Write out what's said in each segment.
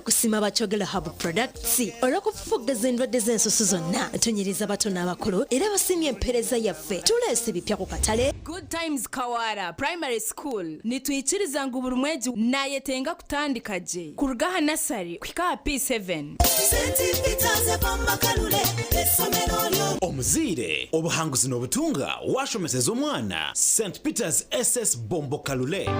Mwebale kusiima aba Kyogero Herbal Products olw'okufufuggaza endwadde z'ensusu zonna. Tunyiriza abato n'abakulu era basiimye empeereza yaffe. Tuleese ebipya ku katale. Good Times Kawara Primary School nitwikiriza ngu buri mwegi nayetenga kutandika gye kuruga aha nasari kuhika aha P7. Omuzaire, obuhanguzi nobutunga washomeseza omwana St Peters SS Bombo Kalule.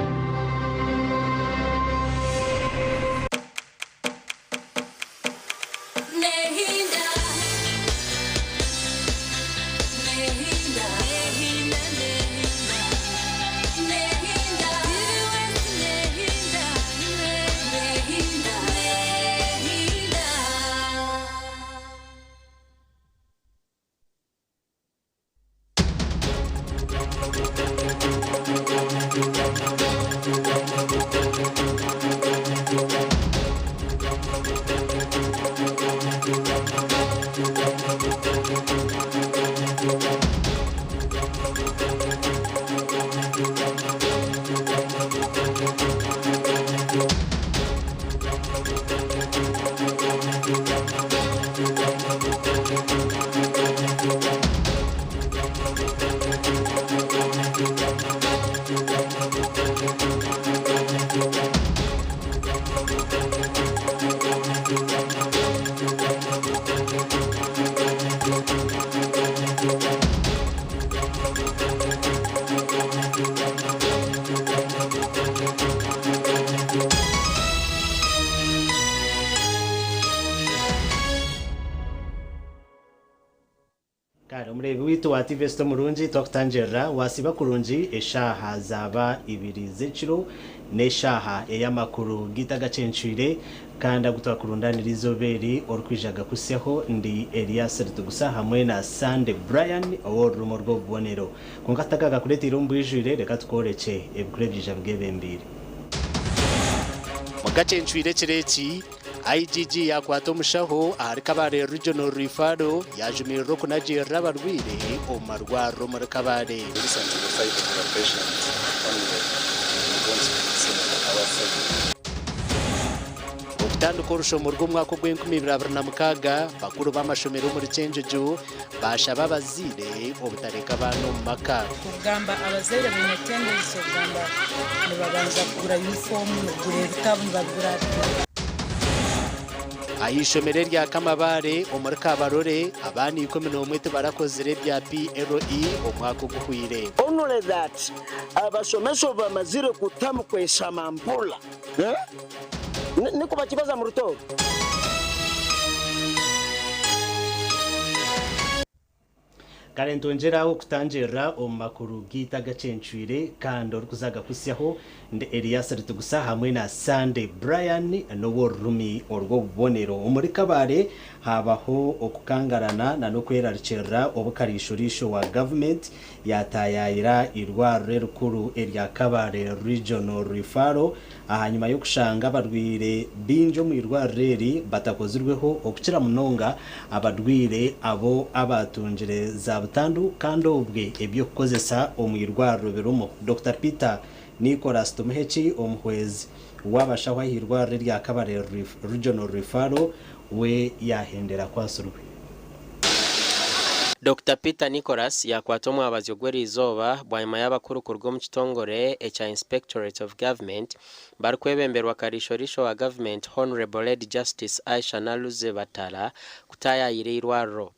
Kare omureebi waitu wa TV Esita omurungi twakutangirira wasiiba kurungi eshaaha zaaba ibiri z'ekiro n'eshaaha ey'amakuru gaitu agacencwire kandi agu twakurundaanira eizooba eri orikwija gakuhitsyaho ndi Elias Ritugusa hamwe na Sunday Brian ow'orurimi orw'obubonero. Kwonka tutakaagakureeteire omu bwijwire reka tukworekye ebikuru ebiija bigeebembeire. Mukacencwire ekiro eki, IGG yaakwata omushaho ahari Kabale Regional Referral yaajumirira okunagiirira abarwaire omu marwariro omuri Kabale. Okutandika orushomo rw'omwaka ogw'enkumi ibiri 26, bakuru b'amashomero omuri Kyenjojo baashaba abazaire obutareka abaana omu maka. Kugamba abazaire baine tendency okugamba nibabanza kugura uniform, nibagura ebitabu nibabigura. Aha ishomero erya Kamabare omuri Kabarole, abaana 11 tibarakozire ebya PLE omwaka oguhweire. Only that abashomesa obu bamazire kutamu kweshama mpora eh, nikwo bakibaza mu Rutooro. Kare nitwongyera aho kutangirira omu makuru gaitu agacencwire kandi orikuza gakuhitsyaho ndi Elias Ritugusa hamwe na Sunday Brian n'ow'orurimi orw'obubonero. Omuri Kabale haabaho okukangarana na n'okwerarikirira obu kariisho-riisho wa gavumenti yaataayaayira eirwariro erikuru erya Kabale Regional Referral Ahanyima y'okushanga abarwaire baingi omu irwariro eri batakozirweho okukira munonga abarwaire abo abaatungire za butandu kandi obwe eby'okukozesa omu irwariro birimu, Dokita Peter Nicholas Tumuheki omuhwezi w'abashaho aha irwariro erya Kabale Regional Referral we yaahendera akwatsirwe. Dokita Peter Nicholas yaakwata omwabazyo gw'eriizooba bwanyima y'abakuru kuruga omu kitongore ekya Inspectorate of Government barikwebemberwa Kariisho-riisho wa gavumenti Honourable Lady Justice Aisha Naluzze Batala kutaayaayira eirwariro.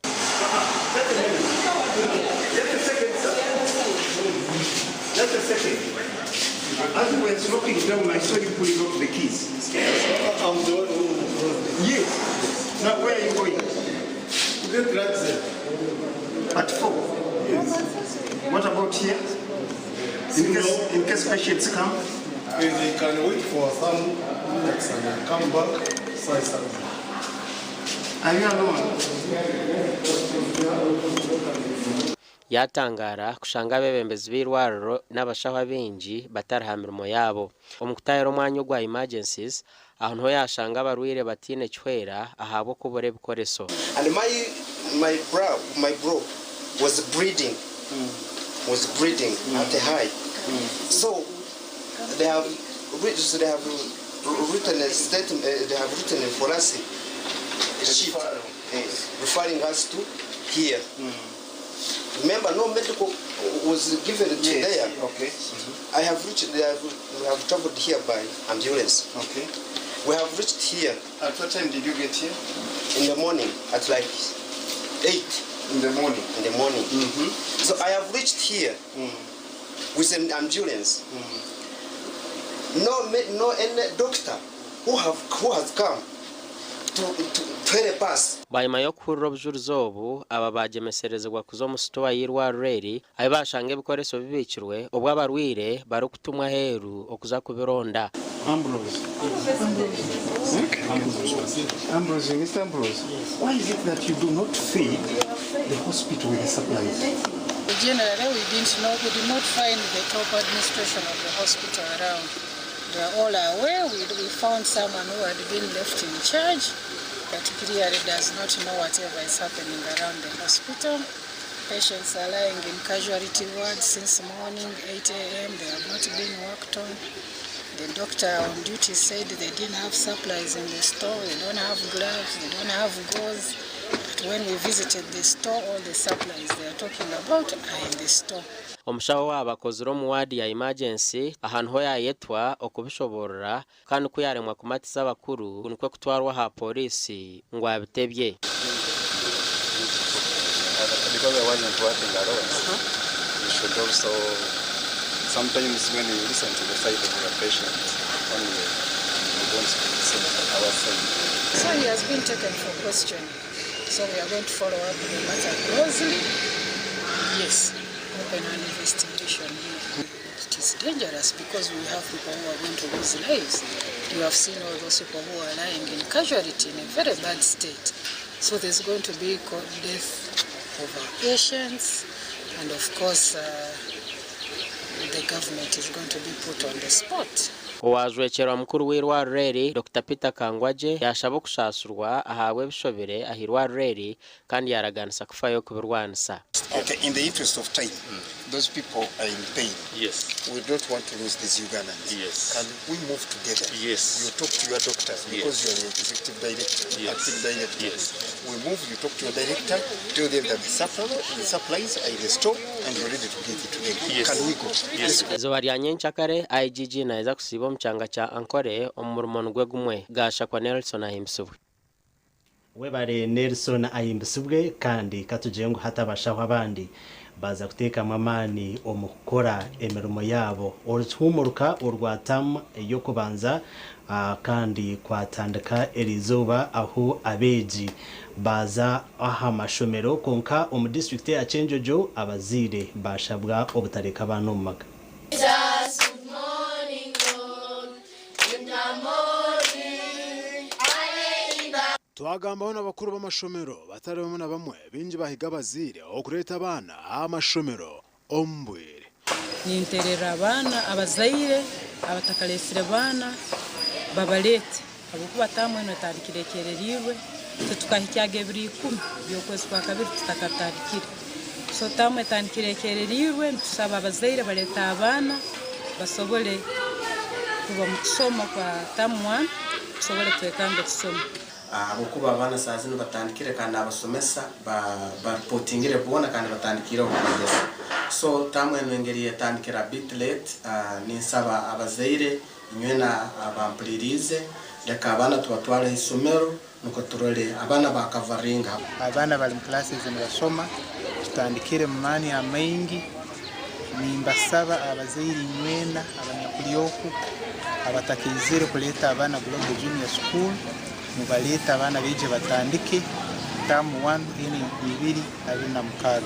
Yaatangaara kushanga abeebembezi b'eirwariro n'abashaho abaingi batari ha mirimo yaabo. Omu kutaahira omwanya ogwa emergencies, aho niho yaashanga abarwaire bataine kihwera ahabw'okubura ebikoreso. And my my brow my bro was bleeding was bleeding at a high so they have they have. written a statement, they have written for us a sheet referring us to here. Remember, no medical was given to there. Okay. I have reached, they have, we have traveled here by ambulance. Okay. We have reached here At what time did you get here? in the morning at like 8 In the morning. in the morning. So I have reached here with an ambulance. No, no any doctor who have who has come to help us. Bwanyima y'okuhurira obujurizi obu, aba bagyemeserezibwa kuza omu sitowa y'eirwariro eri ahi bashanga ebikoreso bibiikirwe obwo abarwaire barikutumwa aheeru okuza kubironda. Ambrose. Ambrose, Mr. Ambrose, why is it that you do not feed the hospital with the supplies? Generally, we didn't know, we did not find the top administration of the hospital around. They are all away. We found someone who had been left in charge, but clearly does not know whatever is happening around the hospital. Patients are lying in casualty wards since morning, 8 a.m. They have not been worked on. The doctor on duty said they didn't have supplies in the store, they don't have gloves, they don't have gauze. But when we visited the store, all the supplies they are talking about are in the store. Omushaho waaba akozire omu waadi ya emergency aha niho yayetwa okubishoborora kandi ku yaremwa kumatiza abakuru nikwo kutwarwa aha pooriisi ngu abitebye. Because I wasn't working alone, you should also, sometimes when you listen to the side of the patient, only you don't listen to our side. So he has been taken for questioning. So we are going to follow up the matter closely. Yes, open an investigation here. It is dangerous because we have people who are going to lose lives. You have seen all those people who are lying in casualty in a very bad state. So there's going to be death of our patients, and of course the government is going to be put on the spot. Owajwekyerwa mukuru w'eirwariro eri Dr Peter Kangwagye yashaba okusaasirwa ahabw'ebishobire aha irwariro eri kandi yaraganisa kufayo kubirwanisa. Okay, in the interest of time, those people are in pain. We don't want to lose these Ugandans. Can we move together? Yes. You talk to your doctors because you are the executive director, acting director. We move, you talk to your director, tell them that the supplies are in the store and you're ready to give it to them. Yes. Can we go? Yes. Izooba rya nyenkyakare IGG naija kusiiba omu kyanga kya Ankole omu murimo nigwe gumwe. Gashakwa Nelson ahimbisibwe. Webare Nelson ahimbisibwe, kandi katugire ngu hatabashaho abandi baza kuteekamu amaani omu kukora emirimo yaabo. Oruhumuruka orwa tamu ey'okubanza kandi kwatandika erizooba aho abeegi baza aha mashomero, konka omu disitulikiti ya Kyenjojo abazaire bashabwa obutareka abaana omu maka. Jesus, good morning, Lord. In the morning, early in the Twagambaho n'abakuru b'amashomero batari bamwe na bamwe, bingi bahiga abazaire okureeta abaana amashomero omu bwire. Ninterera abaana, abazaire abatakareesire baana babaleete, habwokuba taamu enu etandikire ekereriirwe, tetukahikyaga 20 by'okwezi kwa kabiri tutakatandikire. So taamu etandikire ekereriirwe, nitusaba abazaire baleete abaana basobole kuba mu kusoma kwa taamu 1, tusobole twekambe tusome. Ahabwokuba abaana saa zinu batandikire kandi abasomesa bareportingire boona kandi batandikire okwegesa. So tamu eno engeri yetandikira a bit late, ninsaba abazaire inywena abampuliriize, leka abaana tubatwale isomero nuko turole abaana bakavaringa. Abaana bali mu classes nibasoma, tutandikire mu maani amaingi. Nimbasaba abazaire inywena abanyakulyoku abatakaizire kuleeta abaana Global Junior School, mubaleete abaana baije batandike tamu 1 eni 2026.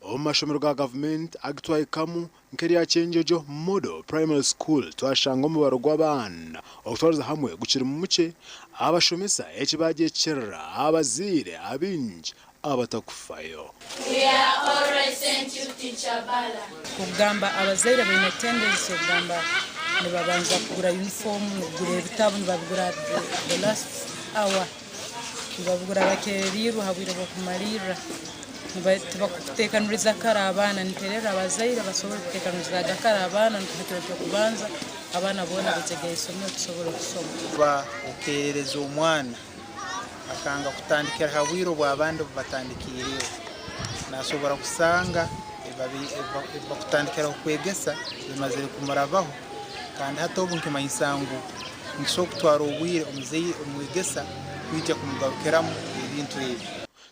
Omu mashomero ga gavumenti agitwahikamu nk'erya Kyenjojo Model Primary School twashanga omubaro gw'abaana okutwariza hamwe gukiri mukye, abashomesa eki bagyekyerera abazaire abingi abatakufayo. We are always sent you, Teacher Bala. Kugamba abazaire baine tendency okugamba nibabanza kugura uniform, nokugura ebitabo, nibabigura the last hour, nibabigura bakererirwe ha bwire bw'okumalirra. Tibakuteekaniriza kare abaana. Niterera abazaire basobole kuteekanirizaga kare abaana ha kiro ky'okubanza. Abaana boona beetega isomero kusobora okusoma. Ba okeerereza omwana akanga kutandikira ha bwire obw'abandi obu batandikiireho, naasobora kusanga ebi bakutandikiraho kwegesa bimazire kumurabaho, kandi hati obu nkimanyisa ngu nikisobora kutwara obwire omuzaire omwegesa kwija kumugarukiramu ebintu ebi.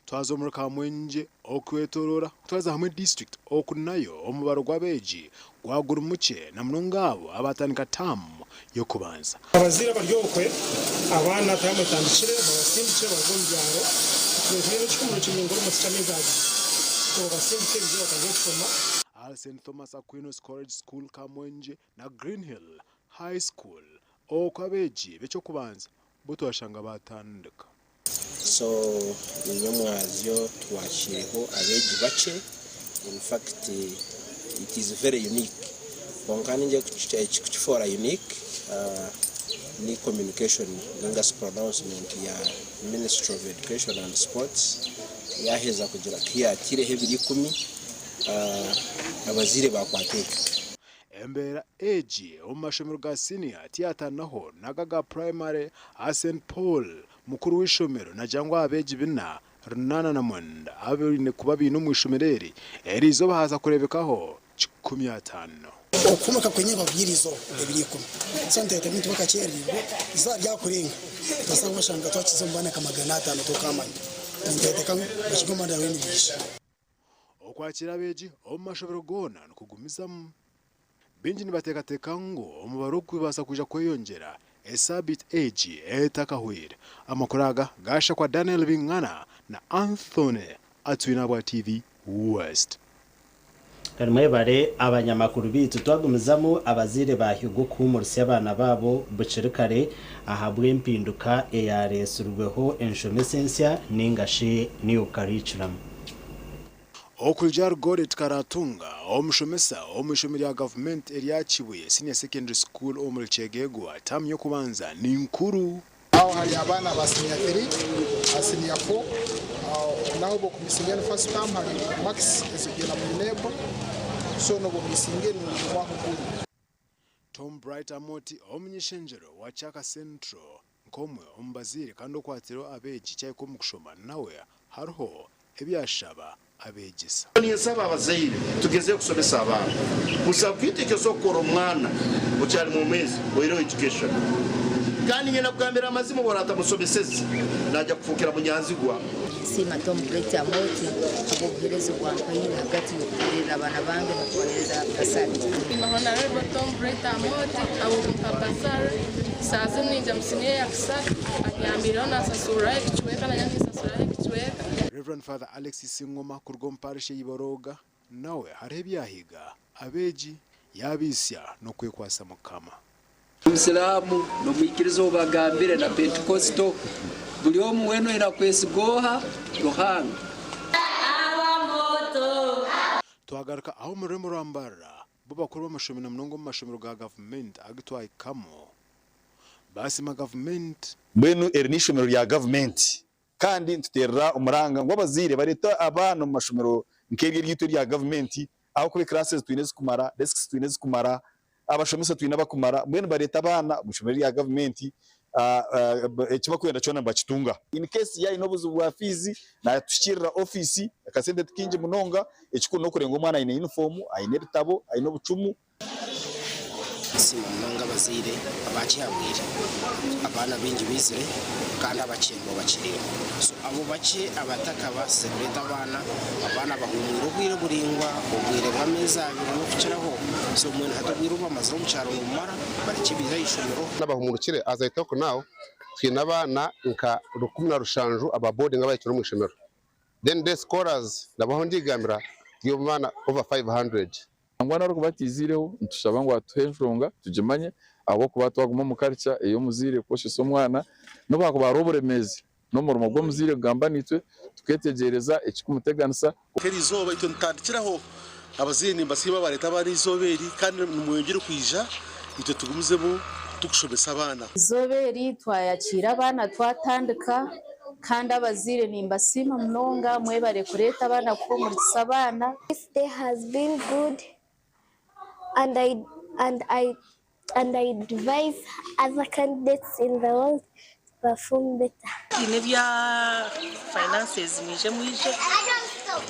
Twaza omuri Kamwengye okwetorora kutwariza hamwe district oku nayo omubaro gw'abeegi gwaguri mukye na munonga abo abatandika taamu y'okubanza. Abazaire abari okwe abaana taamu etandikire babasindikye baruge omu byaro twine ekihumuro kiringwa almost ky'ameezi 2 so babasindike baije batandike kushoma. Ahari St Thomas Aquinas College School Kamwengye na Greenhill High School oku abeegi b'eky'okubanza bo twashanga baatandika. So nyomwazyo twakiireho abeegi bakye, in fact it is very unique, kwonka ningye ekikukifoora unique ni communication ninga shi pronouncement ya Ministry of Education and Sports yaheza kugira kuyatiireho ebiro 10 abazaire bakwata ekyo. Embeera egi omu mashomero ga siniya tiyatanaho n'aga aga purayimare aha St Paul. Mukuru w'eishomero nagira ngu abeegi 489 abaine kuba baine omu ishomero eri, eriizooba haaza kureebekaho 150. Okuhumuka kwenyini bakubwire eizooba ebiro 10. So niteeta ebintu bakakyerererwa eizooba ryakurenga nitubaasa kubashanga twakiza omu baana nka 500 tokamanya. Ninteeteka ngu bakigwe omu baana nibaija. Okwakira abeegi omu mashomero goona nikugumizamu. Baingi nibateekateeka ngu omubaro ogu gubaasa kwija kweyongyera esaabiiti egi etakahweire. Amakuru aga gaashakwa Daniel Bingana na Anthony Atwine ahabwa TV West. Kandi mwebare abanyamakuru baitu. Twagumizamu, abazaire baahigwa okuhuumurisa abaana baabo bukiri kare ahabw'empinduka eyareetsirweho enshomesa ensya ninga shi New Curriculum. Okwija Rugore Tikaratunga, omushomesa omu ishomero rya gavumenti erya Kibuye Senior Secondary School omuri Kyegegwa, taamu y'okubanza ni nkuru. Aho hari abaana ba senior 3, senior 4, naho bokumisinga enu first term hari marks ezigenda mu UNEB, so nobomisinga enu omwaka ogundi. Tom Bright Amoti, omuny'ishengyero wa Kyaka Central nk'omwe omu bazaire kandi okwatireho abeegi kyahika omu kushoma nawe hariho ebi yashaba abeegyesa. Ninsaba abazaire tugezeho kusomesa abaana. Busaho kintu eki osobola kukora omwana okyali mwomeezi oihireho education. Kandi niinyenda kugambira amazima obu oratamusomeseze naija kufuukira munyanzigwa. Nsiima Tom Bright Amooti habw'obuheereza obu ampaire hagati y'okurolerra abaana bange n'okubaheereza bursary. Nsiima Honorable Tom Bright Amooti habw'okumpa bursary. Saaha zinu niija mu siniya eyakusatu, anyambiireho nansasurraho ekicweka nanye ninsasuraho ekicweka. Rev. Father Alex Singoma kuruga omu parish ey'Iborooga nawe hariho ebi yahiga abeegi yaabitsya n'okwekwatsa Mukama. Omusiraamu n'omwikiriza obagambire na Pentekosito, buri omwe weena oine kwesiga oha? Ruhanga. Twagaruka aha omu rurembo rwa Mbarara, bo bakuru b'amashomero na munonga omu mashomero ga gavumenti agu twahikamu baasiima gavumenti. Mbwenu eri n'eishomero rya gavumenti kandi nituteerera omuranga ngu abazaire bareete abaana omu mashomero nk'eri eryaitu erya gavumenti ahabw'okuba eclasses twine ezirikumara, desks twine ezirikumara, abashomesa twine abakumara mbwenu bareete abaana omu ishomero erya gavumenti eki barikwenda kyona nibakitunga. In case yaaba aine obuzibu bwa fees naatuhikiirira ofiisi, akasente ti kaingi munonga, ekikuru n'okureeba ngu omwana aine yunifoomu, aine ebitabo, aine obucumu. Nsiima munonga abazaire abakihabwire. Abaana baingi baizire kandi abakye nibo bakiriyo. So abo bakye abatakabaasize kureeta abaana, abaana bahuumwire obwire buraingwa, obwire bw'ameezi abiri n'okukiraho. So mbwenu hati obwire obu bamazire omu kyaro nibumara, barekye baije aha ishomero. Abahumurukire as I talk now twine abaana nka 17 aba boarding abahikire omu ishomero then day scholars nabo ahu ndigambira turi omu baana over 500. Nangwa n'orikuba ataiziireho, nitushaba ngu atuhe enshonga tugimanye ahabw'okuba twaguma omu culture ey'omuzaire kwoshesa omwana, n'obu hakuba hariho oburemeezi, n'omurimo gw'omuzaire kugamba naitwe tuketegyereza ekirikumuteganisa. Nk'eri izooba itwe nitutandikiraho, abazaire nimbasiima bareeta abaana eizooba eri kandi nimweyongyere kwija itwe tugumizemu turikushomesa abaana. Eizooba eri twayakiira abaana twatandika kandi abazaire nimbasiima munonga mwebare kureeta abaana kuhumurikiza abaana. This day has been good and I and I. And I advise other candidates in the world to perform better. Twine ebya finances mwije mwije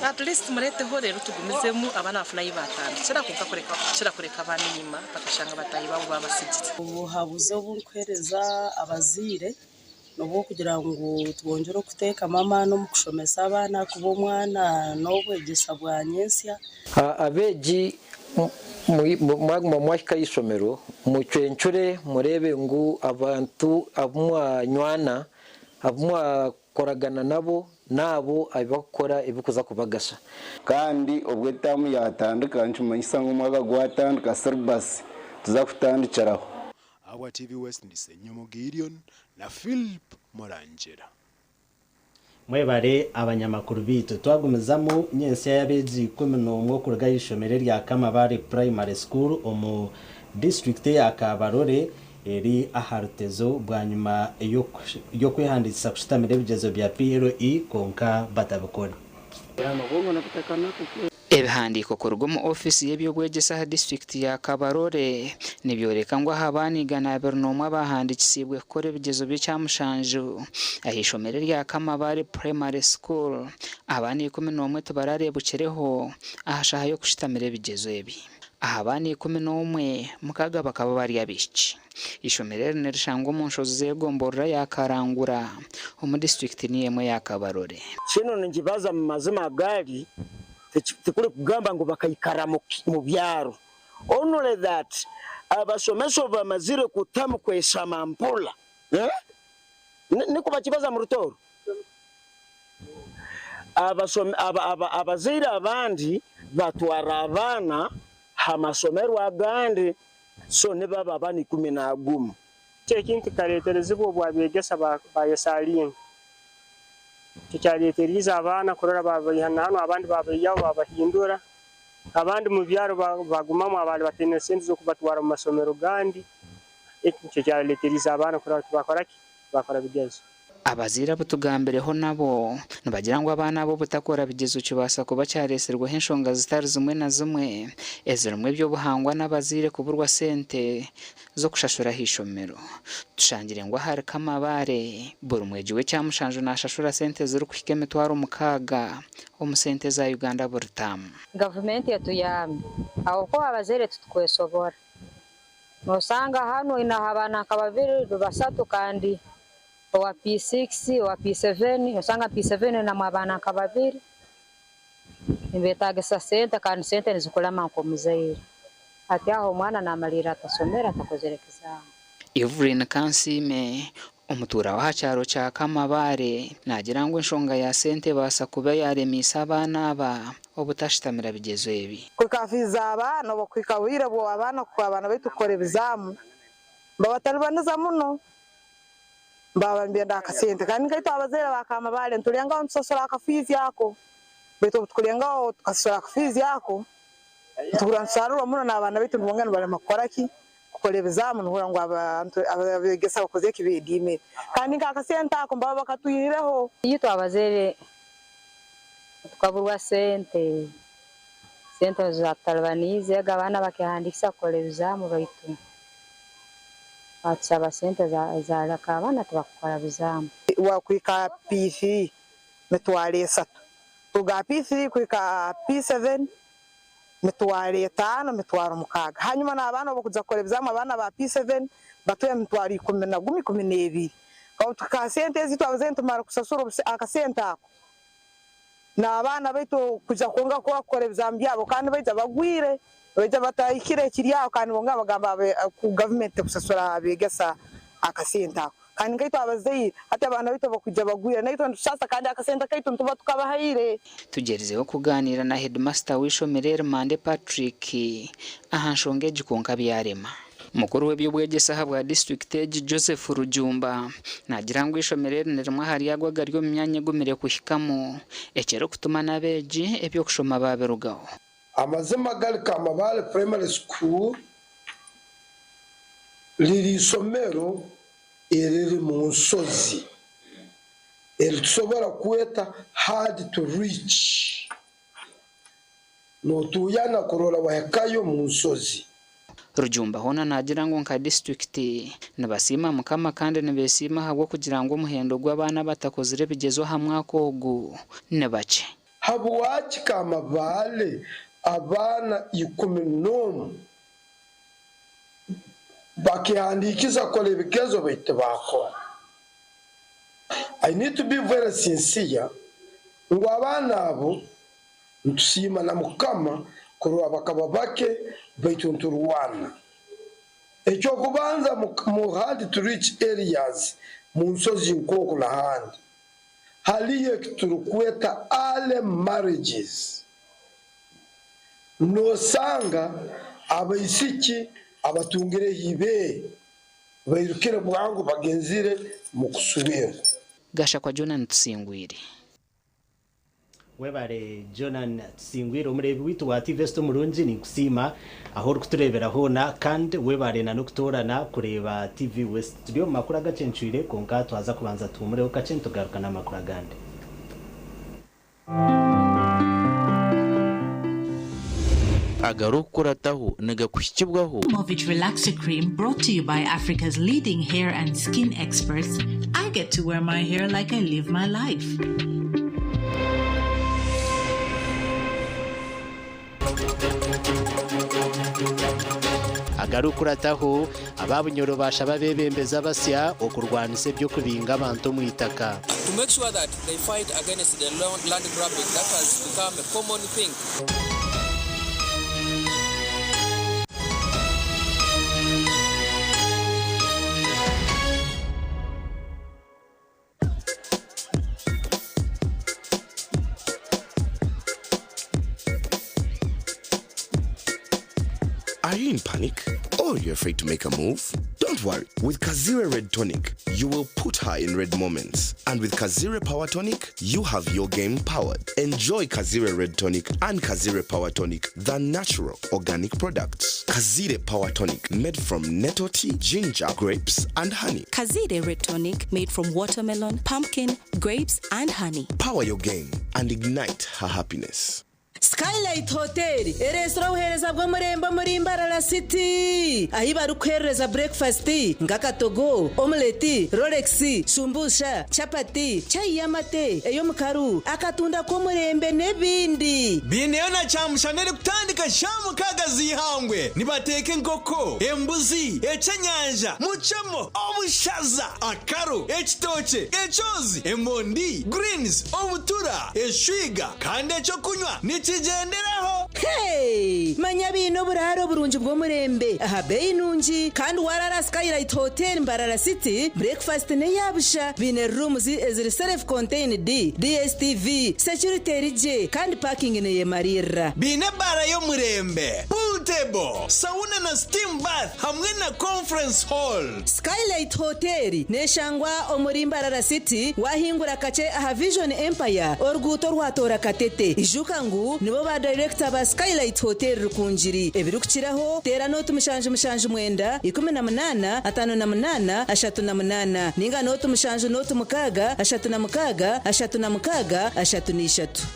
at least mureteho reero tugumizemu abaana bafune ahi batandikira kwonka kureka kukira kureka abaana enyima bakashanga bataahi baabo babatsigire. Obuhabuzi obu nkuheereza abazaire n'obw'okugira ngu twongyere okuteekamu amaani omu kushomesa abaana ahakuba omwana n'obwegyesa bwa nyentsya. Abeegi mwaguma mwahika aha ishomero, mucwencure mureebe ngu abantu abu mwanywana, abu mwakoragana nabo n'abo abu barikukora ebirikuza kubagasha. Kandi obwo etaamu yaatandika nikimanyisa ngu omwaka gwatandika syllabus tuza kutandikiraho. Ahabwa TV West ndi Ssenyomo Gideon na Philp Murangira. Mwebare abanyamakuru baitu. Twagumizamu nyentsya y'abeegi 11 okuruga aha ishomero erya Kamabare Primary School omu disiturikiti eya Kabarole eri aha rutezo bwanyima y'okwehandiikisa kushutamira ebigyezo bya PLE kwonka batabikore. Ebihandiiko kuruga omu ofiisi y'eby'obwegyese aha disiturikiti ya Kabarole nibyoreka ngu aha baana 201 abahandiikisiibwe kukora ebigyezo by'ekyamushanju ah'eishomero erya Kamabare Primary School, abaana 11 tibarareebukireho aha shaaha y'okushutamira ebigyezo ebi. Aha baana 11, mukaaga bakaba bari abaishiki. Eishomero eri nirishangwa omu nshozi z'egomborora ya Karangura omu disiturikiti niyo emwe eya Kabarole. Kinu ninkibaza mu mazima agali tikuri kugamba ngu bakaikara mu byaro only that abasomesa obu bamazire kutamu kwesama mpora eh niko bakibaza mu Rutooro abazaire abandi batwara abaana ha masomero agandi so nibaba abaana 11. Ekintu kikareeterezibwa obu abeegesa baayesaalinga. Ekyo kyareeteriize abaana kurora baabaiha na hanu abandi baabaihaho baabahindura, abandi mu byaro baagumamu abaali bataine sente z'okubatwara mu masomero gandi. Eki nikyo kyareeteriize abaana kurora tibakora ki? Tibakora bigezo. Abazaire abu tugambireho nabo nibagira ngu abaana aba obutakora bigyezo kibaasa kuba kyareetsirweho enshonga zitari zimwe na zimwe ezirimu eby'obuhangwa n'abazaire kuburwa sente z'okushashura aha ishomero. Tushangire ngu ahari Kamabare, buri mwegi w'ekyamushanju naashashura sente ezirikuhika 6000 omu sente za Uganda buri taamu. Gavumenti etuyambe ahabw'okuba abazaire titukwesobora. Nosanga hanu oineho abaana nka babiri basatu kandi owa P6, owa P7, osanga P7 oinemu abaana nka babiri, nibetagisa sente kandi sente nizikulema nk'omuzaire. Hati aho omwana namalirra atasomere atakozere ekizaamu. Evelyn Kansiime, omutuura w'aha kyaro kya Kamabare naagira ngu enshonga ya sente ebaasa kuba yaaremiise abaana aba obutashutamira bigyezo ebi. Kuhika fiizi z'abaana oba kuhika bwire bw'abaana abaana baitu kukora ebizaamu nibabatalibaniza muno baba nibenda akasente kandi nkaitwe abazaire ba Kamabare nitulengaho nitusasura akafiizi ako baitu obu tukulengaho tukasasura akafiizi ako nituhurra nitusaarirwa muno n'abaana baitu nibongera nibalema kukora ki? Kukora ebizaamu nohurra ngu abantu abeegesa bakozire ki? Beediimire kandi nk'akasente ako nibaba bakatwihireho. Itwe abazaire tukaburwa sente, sente nizo zatutalibaniize ego abaana bakehandiikisa kukora ebizaamu baitu batusaba sente zaleka abaana tibakukora bizaamu. Wakuhika P3 30, kuruga aha P3 kuhika aha P7 50, 60. Hanyuma n'abaana obu bakuza kukora ebizaamu abaana ba P7 batuha 11, 12. Obu tuhika aha sente ezi itwe abazaire nitumara kusasura akasente ako n'abaana baitu kuija kwonka kukora ebizaamu byabo kandi baija bagwire, baija batahikire ekiri aho kandi bongera bagamba ku gavumenti tekusasura abeegesa akasente ako. Kandi nkaitwe abazaire hati abaana baitu obu bakwija bagwire naitwe nitusaasa kandi akasente kaitu nituba tukabahaire. Tugyerizeho kugaaniira na heedimasita w'eishomero eri Mande Patrick aha nshonga egi kwonka byarema. Mukuru w'eby'obwegyese ahabwa disiturikiti egi, Joseph Rujumba naagira ngu eishomero eri ni rimwe ahari ago agari omu myanya egumire kuhikamu ekirikutuma n'abeegi eby'okushoma baabirugaho. Amazima gari Kamabare Primary School riri ishomero eriri mu nshozi eritusobora kweta hard to reach. Notuuyana kurora wahikayo mu nshozi. Rujumba hoona naagira ngu nka disiturikiti nibasiima Mukama kandi nibeesiima ahabw'okugira ngu omuhendo gw'abaana abatakozire ebigyezo aha mwaka ogu ni bakye. Habwaki Kamabale abaana 11 bakehandiikiza kukora ebigezo baitu tibaakora? I need to be very sincere ngu abaana abo nitusiima na Mukama kurora bakaba bake baitu niturwana. Eky'okubanza mu hard to reach areas mu nsozi nk'oku n'ahandi hariyo eki turikweta early marriages. Noosanga abaisiki abatungireho ibeere bairukire bwangu bagenzire mu kuswerwa. Gashakwa Jonan Tusingwire. Webare Jonan Tusingwire omureebi waitu wa TV West omurungi ninkusiima ahu orikutureebera hoona kandi webare na n'okutoorana kureeba TV West. Turi omu makuru agacencwire kwonka twaza kubanza tuhumureho kakye nitugaruka n'amakuru agandi. Agarikukurataho nigakuhikibwaho. Movit Relaxer Cream brought to you by Africa's leading hair and skin experts. I get to wear my hair like I live my life. Agarikukurataho, aba Bunyoro baashaba abeebembezi abasya okurwanisa eby'okubinga abantu omu itaka. To make sure that they fight against the land grabbing that has become a common thing. Are you in panic? Or you're afraid to make a move? Don't worry. With Kazire Red Tonic, you will put her in red moments. And with Kazire Power Tonic, you have your game powered. Enjoy Kazire Red Tonic and Kazire Power Tonic, the natural organic products. Kazire Power Tonic, made from nettle tea, ginger, grapes, and honey. Kazire Red Tonic, made from watermelon, pumpkin, grapes, and honey. Power your game and ignite her happiness. Skylight Hotel ereetsire obuheereza bw'omurembe omuri Mbarara City ahi barikuheerereza burekifasiti nk'akatogo, omuleti, rolex, shumbusha, chapati, chai y'amate, ey'omukaru, akatunda k'omurembe n'ebindi. Baineyo na kyamushana erikutandika shaaha mukaaga z'eihangwe. Nibateeka enkoko, embuzi, ekyenyanja, mucemo, obushaza, akaru, ekitookye, ekyozi, emondi, greens, obutura, eshwiga kandi ekyokunywa nikigyenderaho. Hey! Manya baine oburaaro burungi bw'omurembe aha beeyi nungi kandi waraara Skylight Hotel Mbarara City, breakfast n'eya busha. Baine rooms eziri self contained, DSTV, security eri gye kandi parking neyemariirira. Baine ebaara y'omurembe, pool table, sauna na steam bath hamwe na conference hall. Skylight Hotel neshangwa omuri Mbarara City wahingura kakye aha Vision Empire oruguuto orwatoora Katete. Ijuka ngu nibo ba dayirekita ba Skylight Hotel Rukungiri. Ebirikukiraho teera nooti 779 18 58 38 ninga nooti 7 nooti 6 36 36 33.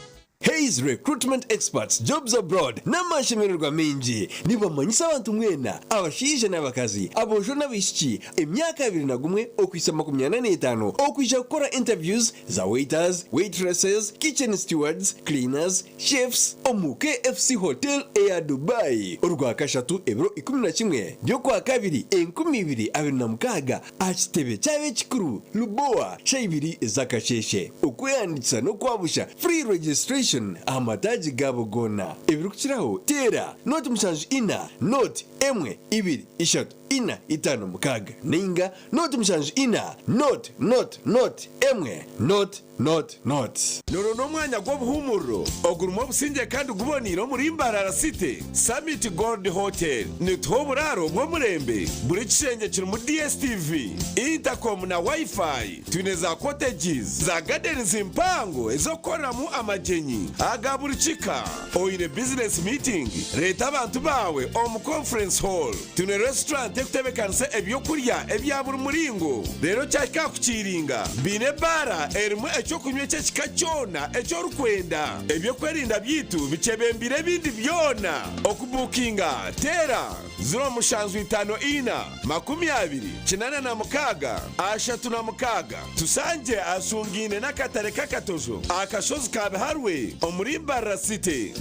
Hays Recruitment Experts Jobs Abroad n'amashemererwa maingi nibamanyisa abantu mwena abashaija n'abakazi, aboojo n'abaishiki emyaka 21 okuhitsya 45 okwija kukora interviews za waiters, waitresses, kitchen stewards, cleaners, chefs omu KFC Hotel eya Dubai orwakashatu ebiro 11 by'okwakabiri 2026 aha kitebe ky'ab'ekikuru Lubowa shaaha ibiri z'akasheeshe. Okwehandiikisa n'okwabusha, free registration, aha mataagi gaabo goona. Ebirikukiraho teera nooti 74 nooti 1 2 3 4 5 6 nainga nooti 74 nooti nooti nooti 1 nooti nooti nooti. Noro n'omwanya gw'obuhuumuriro ogurimu obusingye kandi guboneire omuri Mbarara City, Summit Gold Hotel. Nituha oburaaro bw'omurembe, buri kishengye kirimu DSTV, intercom na Wi-Fi. Twine za cottages, za gardens mpango ez'okukoreramu amagyenyi aga buri kika. Oine business meeting, reeta abantu baawe omu conference hall. Twine restaurant. Batandikire kutebeekanisa eby'okurya ebya buri muringo. Reero kyahika aha kukiiringa, baine ebaara erimu eky'okunywa eky'ekika kyona eki orikwenda. Eby'okwerinda byaitu bikyebembeire ebindi byona. Okubuukinga, teera 0754 20 86 36. Tusangye ahasungaine n'akatare k'Akatojo aha kashozi ka Biharwe omuri Mbarara City.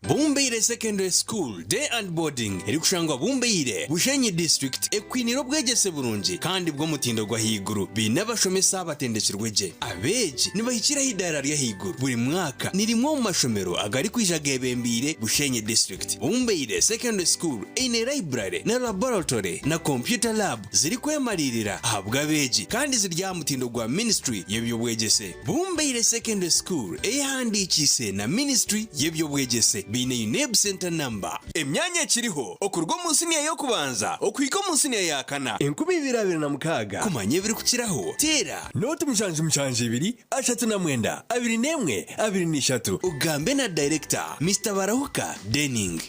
Bumbeire Secondary School Day and Boarding erikushangwa Bumbeire, Bushenyi District ekwinire obwegyese burungi kandi bw'omutindo gw'ahaiguru. Baine abashomesa abatendekirwe gye. Abeegi nibahikira aha idaara ry'ahaiguru buri mwaka. Ni rimwe omu mashomero agarikwija geebembeire Bushenyi District. Bumbeire Secondary School eine library na laboratory na computer lab zirikwemariirira ahabw'abeegi kandi ziri aha mutindo gwa Ministry y'eby'obwegyese. Bumbeire Secondary School eyehandiikiise na Ministry y'eby'obwegyese baine UNEB Centre Number. Emyanya ekiriho okuruga omu siniya y'okubanza okuhika omu siniya ya kana. 2026. Kumanya ebirikukiraho, teera. Nooti 77 39 21 23 ogambe na Dayirekita, Mister Barahuka Denning.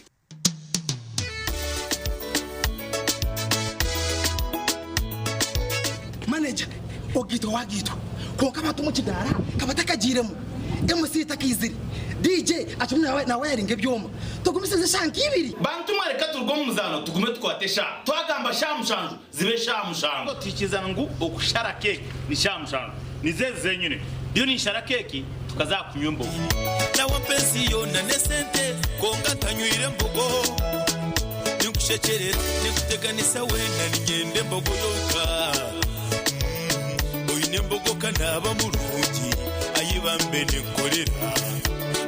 Manager, ogaitwa wagaitwa kwonka abantu omu kidaara ka batakagiiremu, MC takaizire, DJ akirimu nawayaringa ebyoma, tugumisirize eshaaha nka ibiri. Bantu mwe reka turuge omu muzaano tugume tukwate eshaaha. Twagamba shaaha mushanju zibe shaaha mushanju. Twikiriza ngu okushara keeki ni shaaha mushanju. Nizo ezi zenyine. Ndiyo ninshara keeki tukaza aha kunywa embogo. Nawe ampa ensi yoona n'esente kwonka ntanywire mbogo. Ninkushekyerera, ninkuteganisa weena niinyenda embogo yonka. Oine embogo ka naaba murungi, ayi bambe ninkukorera.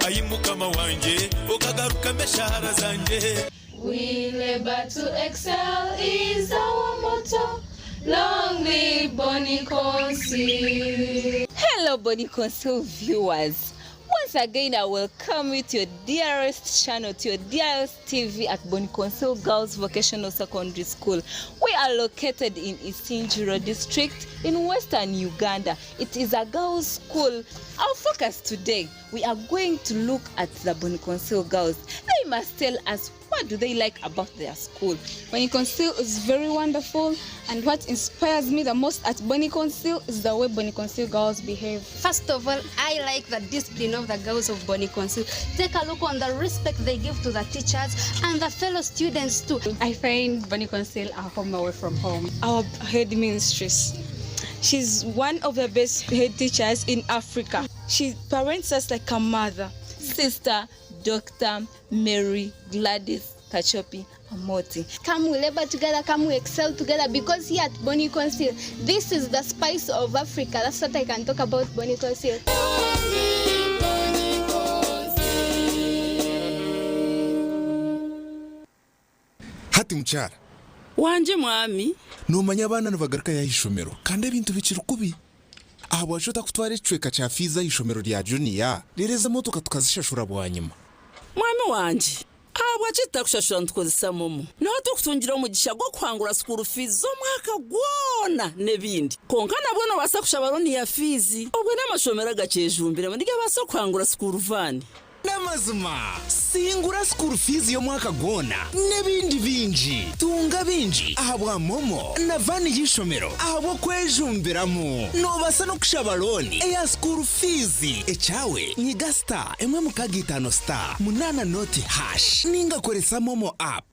Ayi Mukama wangye, okagarukamu eshaara zangye. We labour to excel is our motto, Long live Bonny Council. Hello Bonny Council viewers, once again I welcome you to your dearest channel, to your dearest TV at Bonny Council Girls Vocational Secondary School. We are located in Isingiro District in Western Uganda. It is a girls' school. Our focus today, we are going to look at the Bonny Council girls. They must tell us what do they like about their school. Bonny Council is very wonderful, and what inspires me the most at Bonny Council is the way Bonny Council girls behave. First of all, I like the discipline of the girls of Bonny Council. Take a look on the respect they give to the teachers and the fellow students too. I find Bonny Council a home away from home. Our head mistress, she's one of the best head teachers in Africa. She parents us like a mother. Sister Dr. Mary Gladys Kachopi Amoti. Come we labor together, come we excel together, because here at Bonny Council, this is the spice of Africa. That's what I can talk about Bonny Council. Hati mukyara. Wangye mwami. Noomanya abaana nibagarukayo aha ishomero kandi ebintu bikiri kubi. Ahabwaki otakutwara ekicweka kya fiizi aha ishomero rya juniya reero ezi emotoka tukazishashura bwanyima? Mwami wangye, ahabwaki tutakushashura nitukozesa momo? Niho turikutungira omugisha gw'okuhangura sukuuru fiizi z'omwaka gwona n'ebindi. Kwonka nabwo noobaasa kushaba looni ya fiizi. Obwe n'amashomero agakyejumbiremu nigabaasa kuhangura sukuuru vaani. N'amazima, singura school fees y'omwaka gwona n'ebindi bingi. Tunga bingi ahabwa MoMo na vaani y'eishomero ahabw'okwejumbiramu. Noobaasa n'okushaba looni eya school fees. Ekyawe, nyiga star emwe mukaaga itaano star munaana nooti hash ninga koresa MoMo app.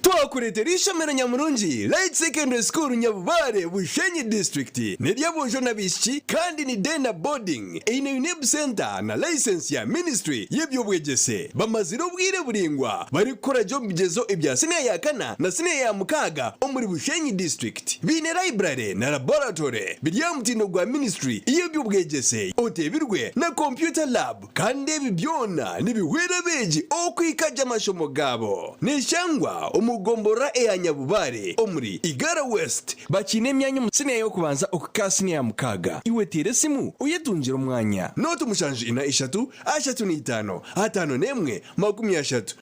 Twakureetera eishomero nyamurungi Light Secondary School Nyabubare, Bushenyi District. N'ery'aboojo n'abaishiki kandi ni day na boarding. Eine UNEB Centre na license ya Ministry y'eby'obwegyese. Bamazire obwire buraingwa barikukora gye omu bigyezo ebya siniya ya kana na siniya ya mukaaga omuri Bushenyi District. Baine library na laboratory biri aha mutindo gwa Ministry y'eby'obwegyese oteebirwe na computer lab. Kandi ebi byona nibihwera abeegi okuhika gye amashomo gaabo. Neshangwa omu gomborora eya Nyabubare omuri Igara West. Bakiine emyanya omu siniya y'okubanza okuhika aha siniya ya mukaaga. Iwe teera esimu oyetungire omwanya. Nooti mushanju ina ishatu, ashatu na itaano, ataano n'emwe, makumi ashatu.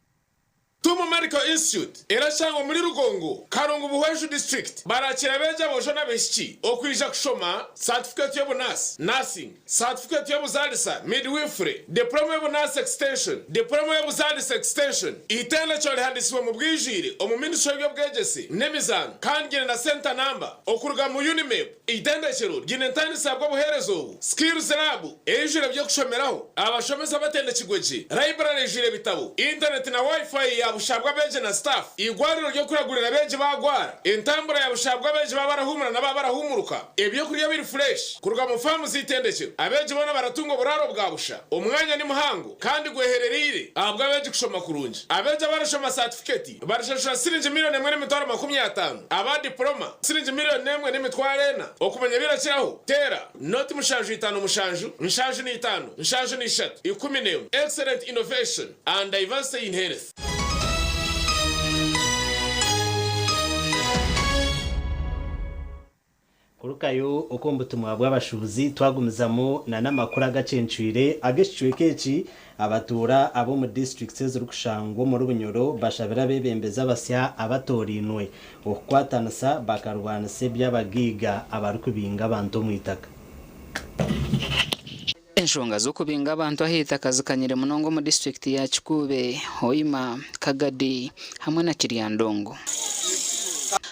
Tumu Medical Institute erashangwa omuri Rugongo, Karungu Buhweju District. Barakira abeegi aboojo n'abaishiki okwija kushoma satifikeeti y'obunaasi, Nursing, satifikeeti y'obuzaalisa, Midwifery, Diploma y'obunaasi Extension, Diploma y'obuzaalisa Extension. Eitendekero rihandiisibwe omu bwijwire omu Ministry y'eby'obwegyese n'emizaano kandi ryine na Centre Number okuruga mu UNIMEB. Eitendekero ryine entandisa bw'obuheereza obu, Skills Lab eijwire eby'okushomeraho, abashomesa batendekirwe gye, library eijwire ebitabo, intaneti na Wi-Fi ya busha bw'abeegi na staff, eigwariro ry'okuragurira abeegi baagwara, entambura ya busha bw'abeegi baaba barahuumura na baaba barahuumuruka, ebyokurya biri fureshi kuruga mu faamu z'eitendekero. Abeegi boona baratunga oburaaro bwa busha. Omwanya ni muhango kandi gweherereire ahabw'abeegi kushoma kurungi. Abeegi abarashoma saatifiketi Barishashura siringi milioni 1,050,000, aba dipuloma siringi milioni 1,400. Okumanya ebirakiraho, teera noti 757 75 73 11. Excellent innovation and diversity in health. Kurugayo okwo omu butumwa bw'abashuubuzi twagumizamu na n'amakuru agacencwire ag'ekicweka eki, abatuura ab'omu disiturikiti ezirikushangwa omuri Bunyoro bashabire abeebembezi abasya abatoorainwe okukwatanisa bakarwanisa eby'abagaiga abarikubinga abantu omu itaka. Enshonga z'okubinga abantu ah'eitaka zikanyire munonga omu disiturikiti ya Kikuube, Hoima, Kagadi hamwe na Kiryandongo.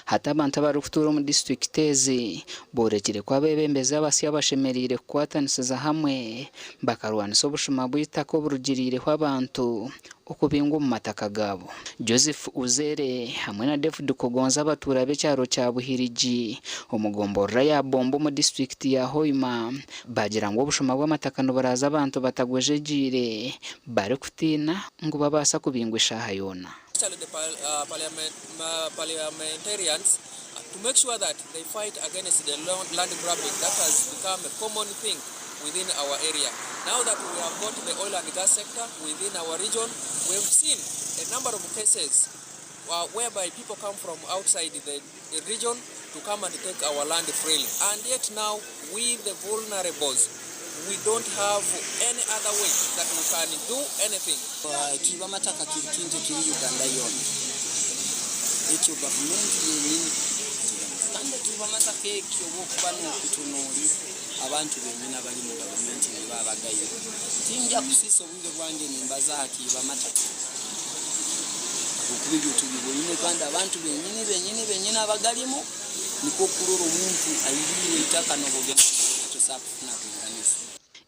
Hati abantu abarikutuura omu disiturikiti ezi boorekire ku abeebembezi abasya bashemereire kukwatanisiza hamwe bakarwanisa obushuma bw'eitaka oburugiriireho abantu okubingwa omu mataka gaabo. Joseph Uzere hamwe na David Kugonza abatuura b'ekyaro kya Buhirigi omu gomborora ya Bombo omu disiturikiti ya Hoima baagira ngu obushuma bw'amataka niburaaza abantu batagwejegyeire barikutiina ngu babaasa kubingwa eshaaha yoona. Especially the parliamentarians to make sure that they fight against the land grabbing that has become a common thing within our area. Now that we have got the oil and gas sector within our region, we have seen a number of cases whereby people come from outside the region to come and take our land freely. And yet now, we the vulnerables, we don't have any other way that we can do anything. Ekiiba amataka kiri kintu ekiri Uganda yoona. Ekyo gavumenti yenyini kandi ekiiba amataka ekyo obu okuba nokutunuulira abantu benyini abali mu gavumenti nibo abagaire. Tingya kusiisa obwire bwange nimbaza aha kiiba amataka ahabw'okuba ebyo tubiboine kandi abantu benyini benyini benyini abagarimu nikwo kurora omuntu airiirwe eitaka nobu ogenda tosobola kufuna bwinganiza.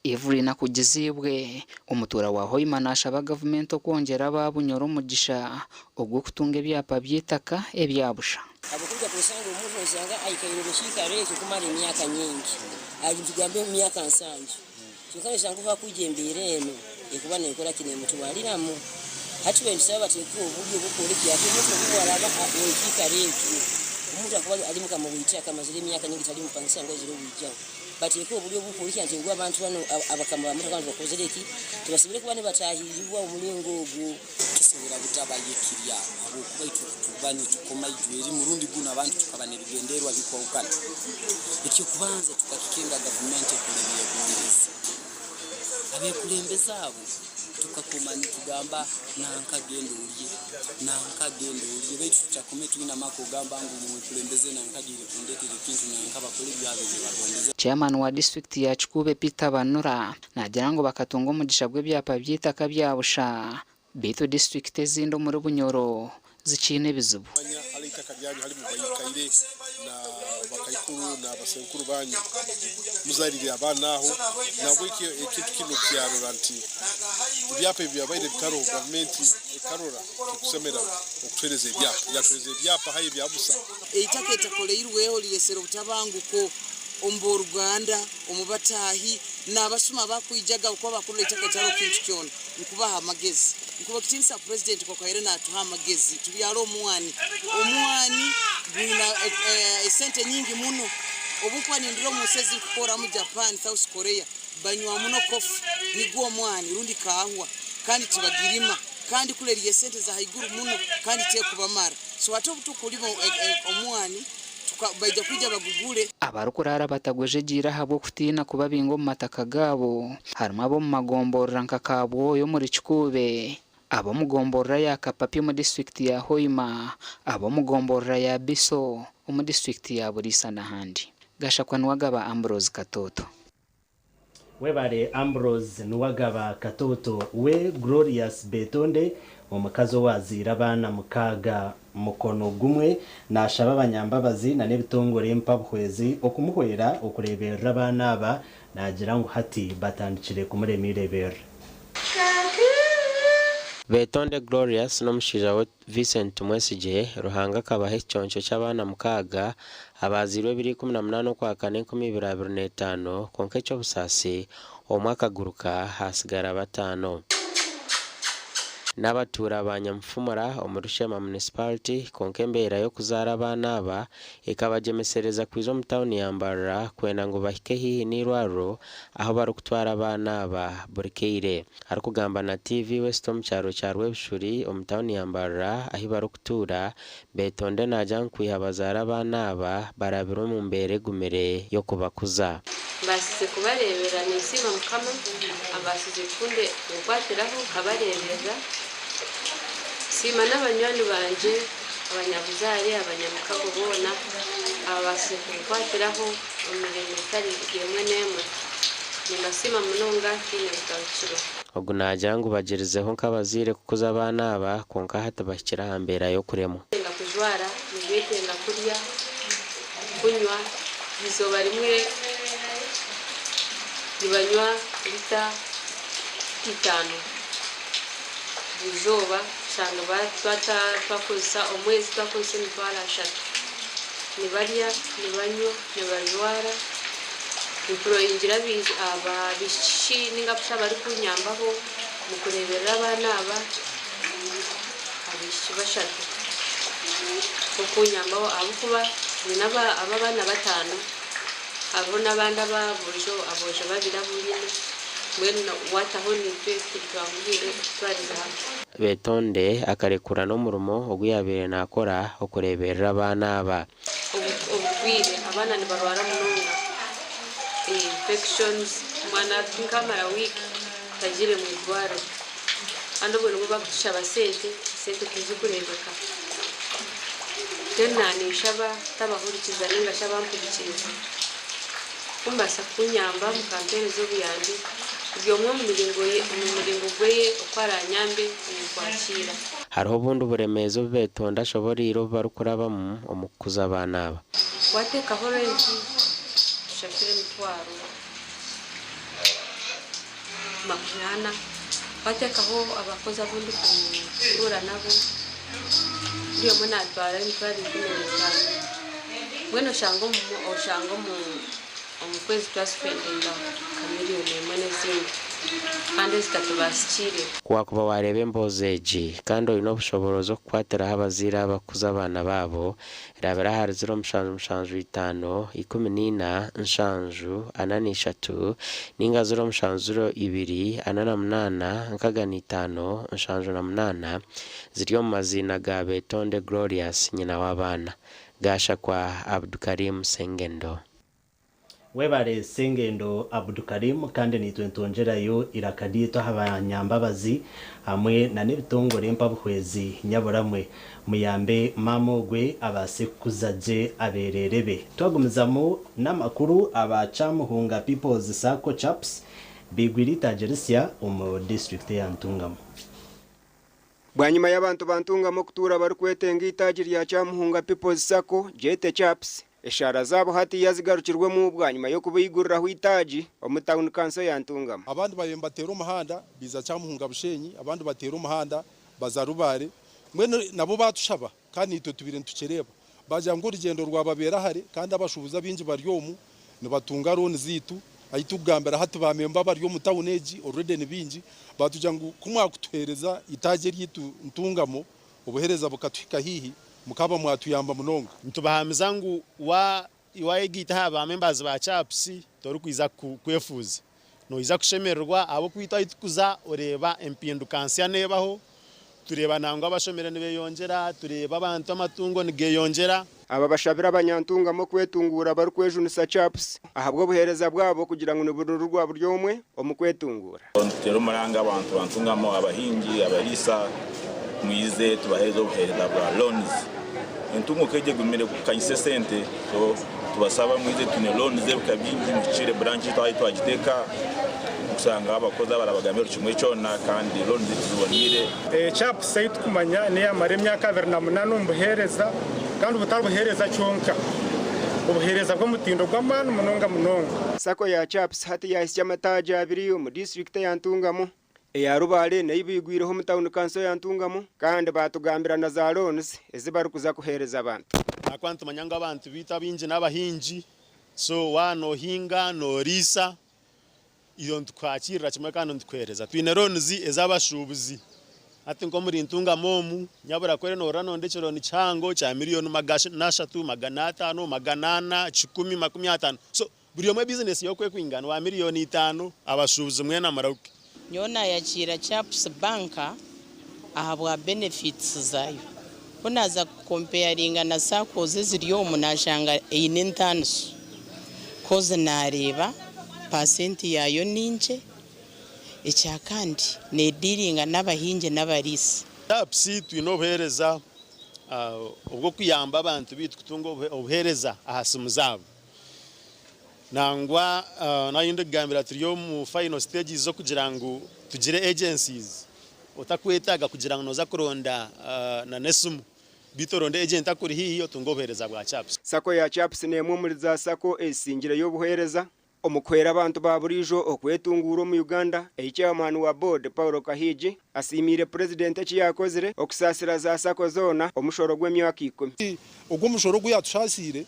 Evelyn Akugiziibwe, omutuura wa Hoima naashaba gavumenti okwongyera aba Bunyoro omugisha ogw'okutunga ebyapa by'eitaka ebya busha. Ahabw'okuba kusanga omuntu nosanga aikaire omu kiikaro ekyo kumara emyaka nyingi, ali tugambe emyaka nsanju, kyonka nosanga obu akwija embeera enu ekuba nekora ki nemutwariramu. Hati itwe nitusaba bateekeho oburyo obw'okworeka ati omuntu obu araba omu kiikaro ekyo, omuntu akuba ali mukama w'eitaka amazire emyaka nyingi tali mupangisa ngu aizire obwijaho. Bateeke oburyo oburikworeka nti ngu abantu banu abakama ba motoka banu tibakozire ki, tibasemeriire kuba nibataahirirwa omu muringo ogwo. Tusobora butabayekirya habwokuba itwe tuba nitukoma ijwe eri murundi gunu abantu tukaba n'ebigenderwa bikwahukana. Eky'okubanza tukakikenga gavumenti ekole ebyegondeze. Abekulembeze abo tukakoma nitugamba nanka genda olye, nanka genda olye baitu tutakome twine amaka ogamba ngu omwekulembeze nanka agiire kundetera ekintu nanka bakole ebyabo ebyebagondeze. Chairman wa disiturikiti ya Kikuube Peter Banura naagira ngu bakatunga omugisha gw'ebyapa by'eitaka bya busha beitu disiturikiti ezindi omuri Bunyoro zikiine ebizibu. Manya hali eitaka lyanyu hali mubaikaire na bakaikuru na basenkuru banyu muzarire abaana aho nahabwekyo ekintu kinu kyarora nti ebyapa ebi byabaire bitaroho gavumenti ekarora kikusemera okutuhereza ebyapa yatuhereza ebyapa hayo ebya busa. Eitaka eritakoleirweho riresere obutabanguko omu b'oruganda, omu bataahi, n'abasuma abakwijaga ahabw'okuba bakurora eitaka ritariho kintu kyona. Nkubaha amagezi. Nkuba ekitiinisa Purezidenti nk'oku abaire naatuha amagezi tubyare omwani. Omwani gwine esente nyingi muno. Obu nkuba nindora omu nsi ezi nkukoramu Japan, South Korea, banywa muno kofi nigwo omwani rundi kaahwa kandi tibagirima kandi kuri eri esente za haiguru muno kandi tekubamara. So hati obu tukurima omwani baija kwija bagugure. Abarikuraara batagwejegyeire ahabw'okutiina kubabinga omu mataka gaabo harimu ab'omu magomborora nka Kabwoya omuri Kikuube, Ab'omugomborora ya Kapapi omu disiturikiti ya Hoima, ab'omugomborora ya Biso omu disiturikiti ya Buliisa n'ahandi. Gashakwa Nuwagaba Ambrose Katoto. Webare Ambrose Nuwagaba Katoto. We Glorious Betonde, omukazi owaazaire abaana mukaaga mukono gumwe, naashaba abanyambabazi na n'ebitongore mpabuhwezi okumuhwera okureeberera abaana aba, naagira ngu hati batandikire kumurema eireeberero. Betonde Glorious n'omushaija we Vincent Tumwesigye, Ruhanga akabaha ekiconco ky'abaana mukaaga abaazairwe ebiro 18 Okwakana 2025 kwonka eky'obusaasi omwe akaguruka haatsigara bataano. N'abatuura ba Nyamufumura omuri Sheema Municipality kwonka embeera y'okuzaara abaana aba ekabagyemesereza kwija omu tauni ya Mbarara kwenda ngu bahike haihi n'eirwariro ahu barikutwara abaana aba buri kaire. Arikugamba na TV West omu kyaro kya Rwebishuri omu tauni ya Mbarara ahi barikutuura, Betonde naagira ngu kwiha bazaara abaana aba barabire omu mbeera egumire y'okubakuza. Mbaasize kubareeberera ninsiima Mukama ambaasize kunkwatiraho nkabareeberera. Nsiima n'abanywani bangye, abanyabuzaare, abanyamukago boona ababaasize kunkwatiraho omu miringo etari emwe n'emwe. Nimbasiima munonga ntaine bugarukiro. Ogu naagira ngu bagyerizeho nk'abazaire kukuza abaana aba kwonka hati bahikire aha mbeera y'okuremwa. Nibetenga kujwara, nibetenga kurya, kunywa. Eizooba rimwe nibanywa lita itaano buri izooba, oshanga twakozesa omwezi twakozesa emitwaro ashatu. Nibarya, nibanywa, nibajwara. Mpurooyingira abaishiki nainga shi abarikunyambaho omu kureeberera abaana aba, abaishiki bashatu b'okunyambaho ahabw'okuba nyine aba abaana bataano hariho n'abandi aboojo aboojo babiri abu nyine mbwenu waataho naitwe titwanguhire kutwariza hamwe. Betonde akarekura n'omurimo ogu yaabaire naakora okureeberera abaana aba. Obu bwire abaana nibarwara munonga infections, omwana nkamara wiiki tagiire mu irwariro kandi obwo nibwo barikutushaba sente, sente tizikureebeka. Then ninshaba tabahurikiza ninga shi abampurikiize kumbaasa kunyamba mukampeereza obuyambi buri omwe omu miringo ye omu muringo gweye oku aranyambe ninkwakiira. Hariho obundi buremeezi obu Betonde ashoboreire obu barikurabamu omu kukuza abaana aba. Wateekaho renti tushashura emitwaro 40, wateekaho abakozi abu ndikutuura nabo buri omwe naatwara emitwaro 15 mbwenu oshanga omu oshanga omu omu kwezi twasipendinga nka miriyoni emwe n'ezindi kandi ezitatubaasikiire. Ku waakuba waareeba emboozi egi kandi oine obushoboorozi okukwatiraho abazaire aba kukuza abaana baabo, rabira ahari ziro mushanju mushanju itaano, 14, nshanju, ana na ishatu, nainga ziro mushanju ziro ibiri, ana na munaana, nkaga na itaano, nshanju na munaana, ziri omu maziina ga Betonde Glorious nyina w'abaana. Gashakwa Abdukarim Sengendo. Webare Sengendo Abdukarim kandi naitwe nitwongyerayo eiraka ryaitu aha banyambabazi hamwe na n'ebitongore mpabuhwezi nyaburamwe muyambe maama ogwe abaase kukuza gye abereere be. Twagumizamu n'amakuru aba Kyamuhunga People's Sacco Chaps beigwire eitaagi risya omu disiturikiti eya Ntungamo. Bwanyima y'abantu ba Ntungamo kutuura barikwetenga eitaagi rya Kyamuhunga People's Sacco, Gyete Chaps, eshaara zaabo hatiiya zigarukirwemu bwanyima y'okubaiguriraho eitaagi omu tauni kanso ya Ntungamo. Abandi babaire nibateera omuhanda baija Kyamuhunga Bushenyi, abandi bateera omuhanda baza Rubare. Mbwenu nabo baatushaba kandi naitwe tubaire nitukireeba. Baagira ngu orugyendo rwababeera hare kandi abashuubuzi abaingi bari omu nibatunga looni zaitu. Ahi turikugambira hati baamemba abari omu tauni egi already ni baingi. Baatugira ngu ku mwakutuheereza eitaagi eryaitu Ntungamo, obuheereza bukatuhika haihi, mukaba mwatuyamba munonga. Nitubahamiza ngu wayegaita aha ba members ba CHAPS torikwija kwefuuza. Noija kushemererwa ahabw'okuba itwe ahu turikuza oreeba empinduka nsya neebaho. Tureeba nangwa abashomire nibeyongyera, tureeba abantu amatungo nigeyongyera. Aba bashabire abanyantungamo okwetunguura barikwejunisa CAPS ahabw'obuheereza bwabo kugira ngu niburururwa buri omwe omu kwetunguura. Nituteera omuranga abantu ba Ntungamo, abahingi, abariisa, mwize tubaheereze obuheereza bwa loans. Entunguka egi egumire kukanyisa esente so tubasaba mwize twine loans z'ebika bingi muhikire branch yaitu ahu twagiteeka kushanga abakozi abarabagambira buri kimwe kyona kandi loans zaitu ziboniire. CAPS ei turikumanya n'eyamara emyaka 28 omu buheereza kandi butari buheereza kyonka, obuheereza bw'omutindo gw'amaani munonga munonga. Sacco ya CAPS hati yaahitsya amataagi abiri omu disiturikiti eya Ntungamo, eya Rubale nayo baigwireho omu tauni kanso ya Ntungamo kandi baatugambira na za loans ezi barikuza kuheereza abantu. Ahakuba nitumanya ngu abantu baitu abaingi n'abahingi, so waaba noohinga, nooriisa, Iyo nitukwakirira kimwe kandi nitukuheereza. Twine loans ez'abashuubuzi. Hati nk'omuri Ntungamo omu, nyabura ku oriyo noorora noronda ekirooni kihango kya miriyoni 300, 500, 400, kikumi, 50. So buri omwe bizinesi ye oku ekwingana, owa miriyoni itaano, abashuubuzi mwena murahuke. Nyowe nayakiira Chaps bank ahabwa benefits zaayo. Ku naaza ku comparinga na SACCOs eziri omu nashanga eine entaaniso coz nareeba percent yaayo ninkye, ekyakandi nediringa n'abahingi n'abariisa. Chaps twine obuheereza obw'okuyamba abantu baitu kutunga obuheereza aha simu zaabo. Nangwa naanye ndikugambira turi omu final stages z'okugira ngu tugire agencies otakwetaaga kugira ngu nooza kuronda na n'esimu beitu oronde agent akuri haihi otunge obuheereza bwa CAPS. Sacco ya CAPS n'emwe omuri za Sacco ezisingireyo obuheereza omu kuhwera abantu ba buriijo okwetunguura omu Uganda. Ei Chairman wa board Paul Kahiigi asiimiire Purezidenti eki yaakozire okusaasira za Sacco zoona omushoro gw'emyaka ikumi. Ogwo omushoro ogu yaatushaasiire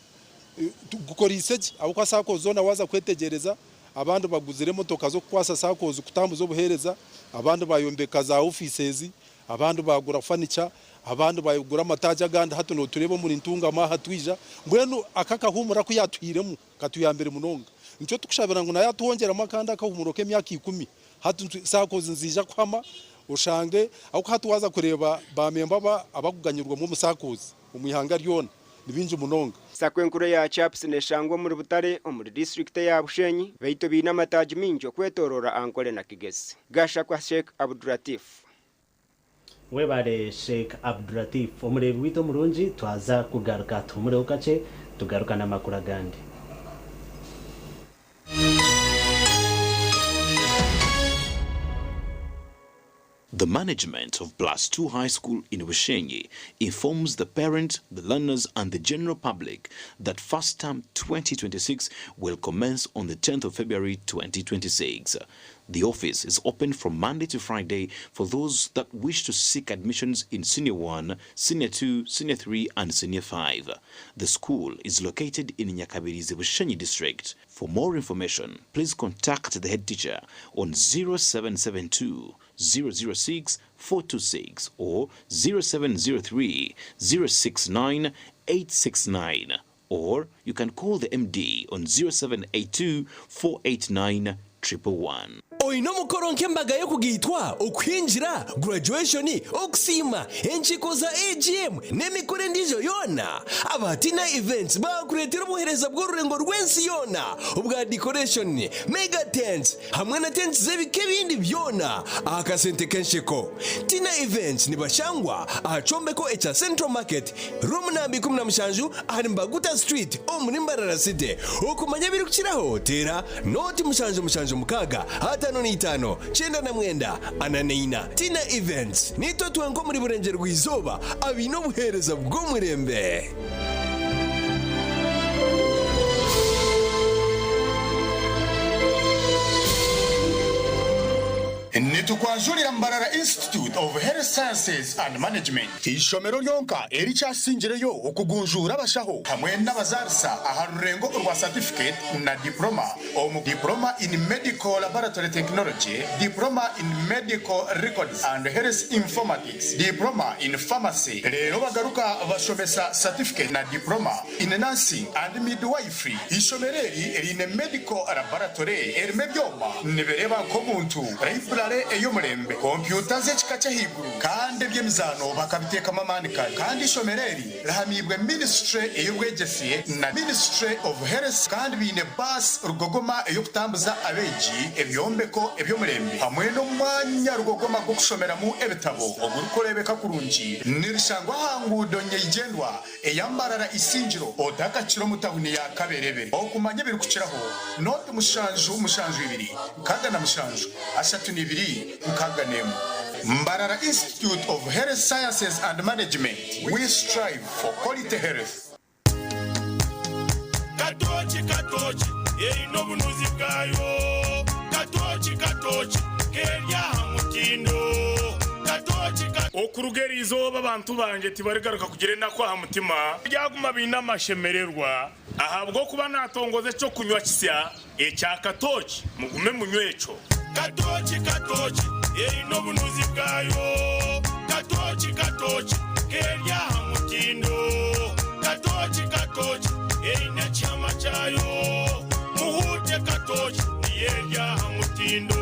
Gukoreise gye ahabw'okuba SACCOs zoona waaza kwetegyereza abandi baguzire emotoka z'okukwasa SACCOs kutambuza obuheereza, abandi bayombeka za offices, abandi baagura furniture, abandi baagura amataagi agandi hati notureeba omuri Ntungamo aha twija mbwenu aka akahuumuro aku yaatuhairemu katuyambire munonga. Nikyo tukushabira ngu nayo atwongyeremu akandi akahuumuro k'emyaka ikumi hati SACCOs niziija kuhama oshange ahabw'okuba hati waaza kureeba ba memba abakuganyirwamu omu SACCOs omu ihanga ryona ni bingi munonga. Sacco enkuru eya CAPS neshangwa omuri Butare omuri disiturikiti eya Bushenyi beitu baine amataagi maingi okwetoroora Ankole na Kigezi. Gashakwa Sheikh Abdulatif. Webare Sheikh Abdulatif omureebi waitu omurungi twaza kugaruka tuhumureho kakye tugaruka n'amakuru agandi. The management of Plus 2 High School in Bushenyi informs the parents, the learners and the general public that first term 2026 will commence on the 10th of February 2026. The office is open from Monday to Friday for those that wish to seek admissions in Senior 1, Senior 2, Senior 3 and Senior 5. The school is located in Nyakabirizi Bushenyi district. For more information, please contact the head teacher on 0772 006 426 or 0703 069 869 or you can call the MD on 0782 489 111. Oine omukoro nk'embaga y'okugaitwa, okuhingira, graduation, okusiima, enkiiko za AGM n'emikoro endiijo yoona? Aba Tina Events baakureetera obuheereza bw'orurengo rw'ensi yoona obwa decoration, mega tents hamwe na tents z'ebika ebindi byona aha kasente k'ensheko. Tina Events nibashangwa aha kyombeko ekya Central Market, Room namba 17 ahari Mbaguta Street omuri Mbarara City. Okumanya ebirikukiraho teera nooti 776 55 99 44. Tina Events nitwe twenka omuri Burengyerwa Izooba abaine obuheereza bw'omurembe. Nitukwanjurira Mbarara Institute of Health Sciences and Management, eishomero ryonka erikyasingireyo okugunjuura abashaho hamwe n'abazaarisa aha rurengo orwa satifiketi na diploma omu Diploma in Medical Laboratory Technology, Diploma in Medical Records and Health Informatics, Diploma in Pharmacy reero bagaruka bashomesa satifiketi na Diploma in Nursing and Midwifery. Eishomero eri riine Medical Laboratory erimu ebyoma nibireeba nk'omuntu, Library ey'omurembe, kompyuta z'ekika ky'ahaiguru kandi eby'emizaano bakabiteekamu amaani kare. Kandi eishomero eri rihamiibwe minisiture ey'obwegyese na Ministry of Health kandi baine baasi rugogoma ey'okutambuza abeegi, ebyombeko eby'omurembe hamwe n'omwanya rugogoma gw'okushomeramu ebitabo ogurikureebeka kurungi. Nirishangwa aha nguudo nyeigyendwa eya Mbarara Isingiro otakakira omu tahuni ya Kaberebere. Okumanya ebirikukiraho, noti 772 67 32 61. Mbarara Institute of Health Sciences and Management, we strive for quality health. Katooki katooki eine obunuzi bwayo Katooki katooki keri aha mutindo Katooki ka. Okuruga eri izooba abantu bangye tibarigaruka kugira enaku aha mutima, baryaguma baine amashemererwa, ahabw'okuba naatongoza eky'okunywa kisya ekya katooki, mugume munywe ekyo. Katooki katooki eine obunuzi bwayo Katooki katooki keri aha mutindo Katooki katooki eine ekihama kyayo Muhuute katooki niyo eri aha mutindo.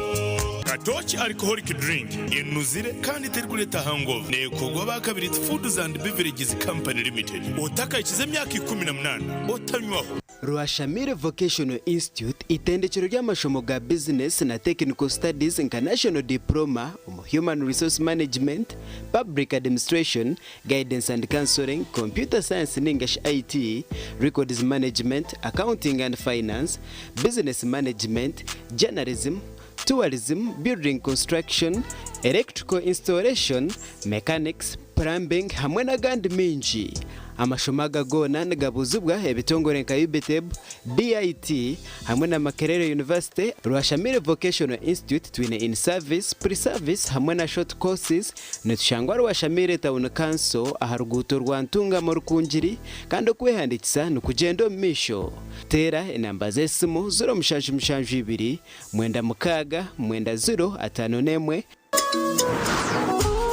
Katooki Alcoholic Drink enuzire kandi terikureeta hangover neekorwa aba Kabiriiti Foods and Beverages Company Limited. Otakahikize emyaka 18 otanywaho. Rwashamire Vocational Institute itendekero ry'amashomo ga bizinesi na Technical Studies nka National Diploma omu Human Resource Management, Public Administration, Guidance and Counselling, Computer Science ningashi IT, Records Management, Accounting and Finance, Business Management, Journalism, Tourism, Building Construction, Electrical Installation, Mechanics, Plumbing hamwe n'agandi maingi. Amashomo aga goona nigabuuzibwa ebitongore nka UBTEB, DIT hamwe na Makerere University, Rwashamire Vocational Institute twine in service, pre service hamwe na short courses. Nitushangwa Rwashamire Town Council aha ruguuto rwa Ntungamo Rukungiri kandi okwehandiikisa nikugyenda omu maisho. Teera enamba z'esimu 0772 96 90 51.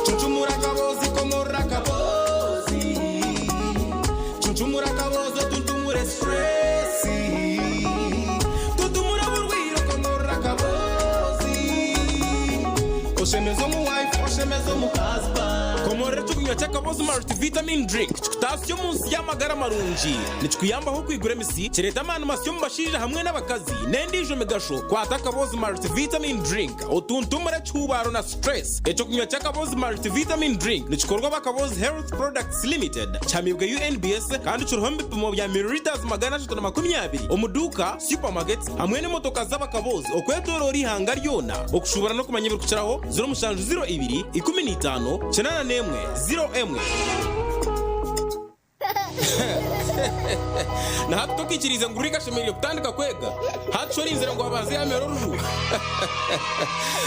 Cuncumura akaboozi komorora akaboozi Cuncumura akaboozi otuntumure stress Tuntumura oburwaire okomorora akaboozi Oshemeze omu wife oshemeze omu husband Komorora ekyokunywa ky'akaboozi Multivitamin Drink kikutaasya omu nsi y'amagara marungi. Nikikuyambaho kwigura emisi, kireeta amaani masya omu bashaija hamwe n'abakazi, n'endiijo migasho. Kwata akaboozi Multivitamin Drink. Otuntumure ekihuubaaro na stress. Ekyokunywa ky'Akabozi Multivitamin Drink nikikorwa aba Akabozi Health Products Limited, kihamiibwe UNBS kandi kiriho omu bipimo bya millilitres 320 omu duuka, supermarkets hamwe n'emotoka z'Abakabozi okwetoroora eihanga ryona. Okushuubura n'okumanya ebirikukiraho, 0702 15 81 01. Na hati tokaikiriize ngu Rick ashemereire kutandika kwega? Hati shi orinzire ngu abanze yaamera oruju?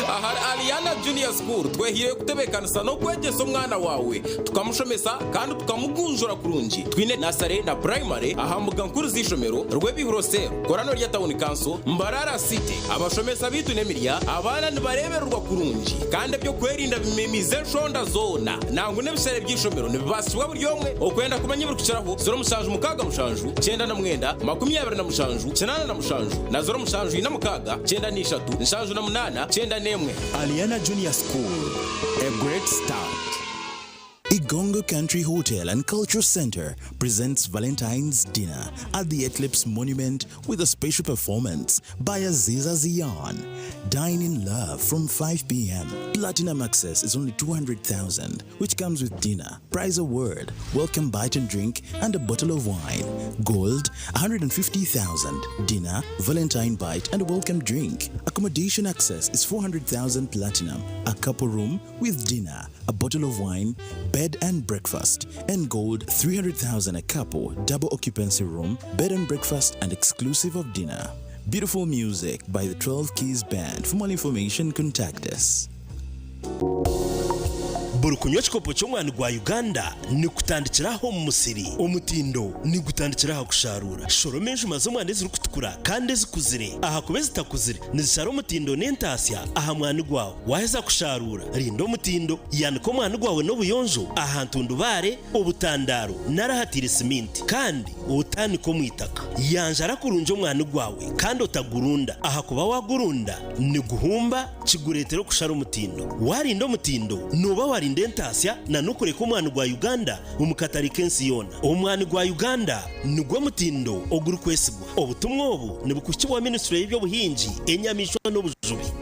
Ahari Aliana Junior School twehaireyo kutebeekanisa n'okwegyesa omwana waawe, tukamushomesa kandi tukamugunjura kurungi. Twine nasare na purayimare aha mbuga nkuru z'eishomero, Rwebihuro Cell, Korano rya Town Council, Mbarara City. Abashomesa baitu n'emirya, abaana nibareebererwa kurungi kandi eby'okwerinda bimemiize enshonda zoona. Nangwa n'ebishare by'eishomero nibibaasibwa buri omwe. Okwenda kumanya ebirikukiraho, 0767 99 27 87 na 0746 93 78 91. Aliana Junior School, a great start. Igongo Country Hotel and Cultural Center presents Valentine's Dinner at the Eclipse Monument with a special performance by Aziza Zion. Dine in love from 5 p.m. Platinum access is only 200,000, which comes with dinner, prize award, welcome bite and drink, and a bottle of wine. Gold, 150,000, dinner, Valentine bite, and a welcome drink. Accommodation access is 400,000 platinum, a couple room with dinner, a bottle of wine, bed and breakfast, and gold 300,000 a couple, double occupancy room, bed and breakfast, and exclusive of dinner. Beautiful music by the 12 Keys Band. For more information, contact us. Buri kunywa ekikopo ky'omwani gwa Uganda nikutandikira aha omu musiri. Omutindo nigutandikira aha kusharuura. Shoroma enjuma z'omwani ezirikutukura kandi ezikuzire ahakuba ezitakuzire nizishara omutindo n'entaasya aha mwani gwawe. Waaheza kusharuura, rinda omutindo. Yanika omwani gwawe n'obuyonjo aha ntundubaare, obutandaaro nari ahataire siminti kandi otaanika omu itaka. Yanjara kurungi omwani gwawe kandi otagurunda ahakuba waagurunda niguhumba. Kigureetera okushara omutindo. Waarinda omutindo, nooba waarinda entaasya na n'okureka omwani gwa Uganda omu katare k'ensi yoona. Omwani gwa Uganda nigwo mutindo ogurikwesigwa. Obutumwa obu nibukuhikibwa Minisitule y'eby'obuhingi, enyamaishwa n'obujubi.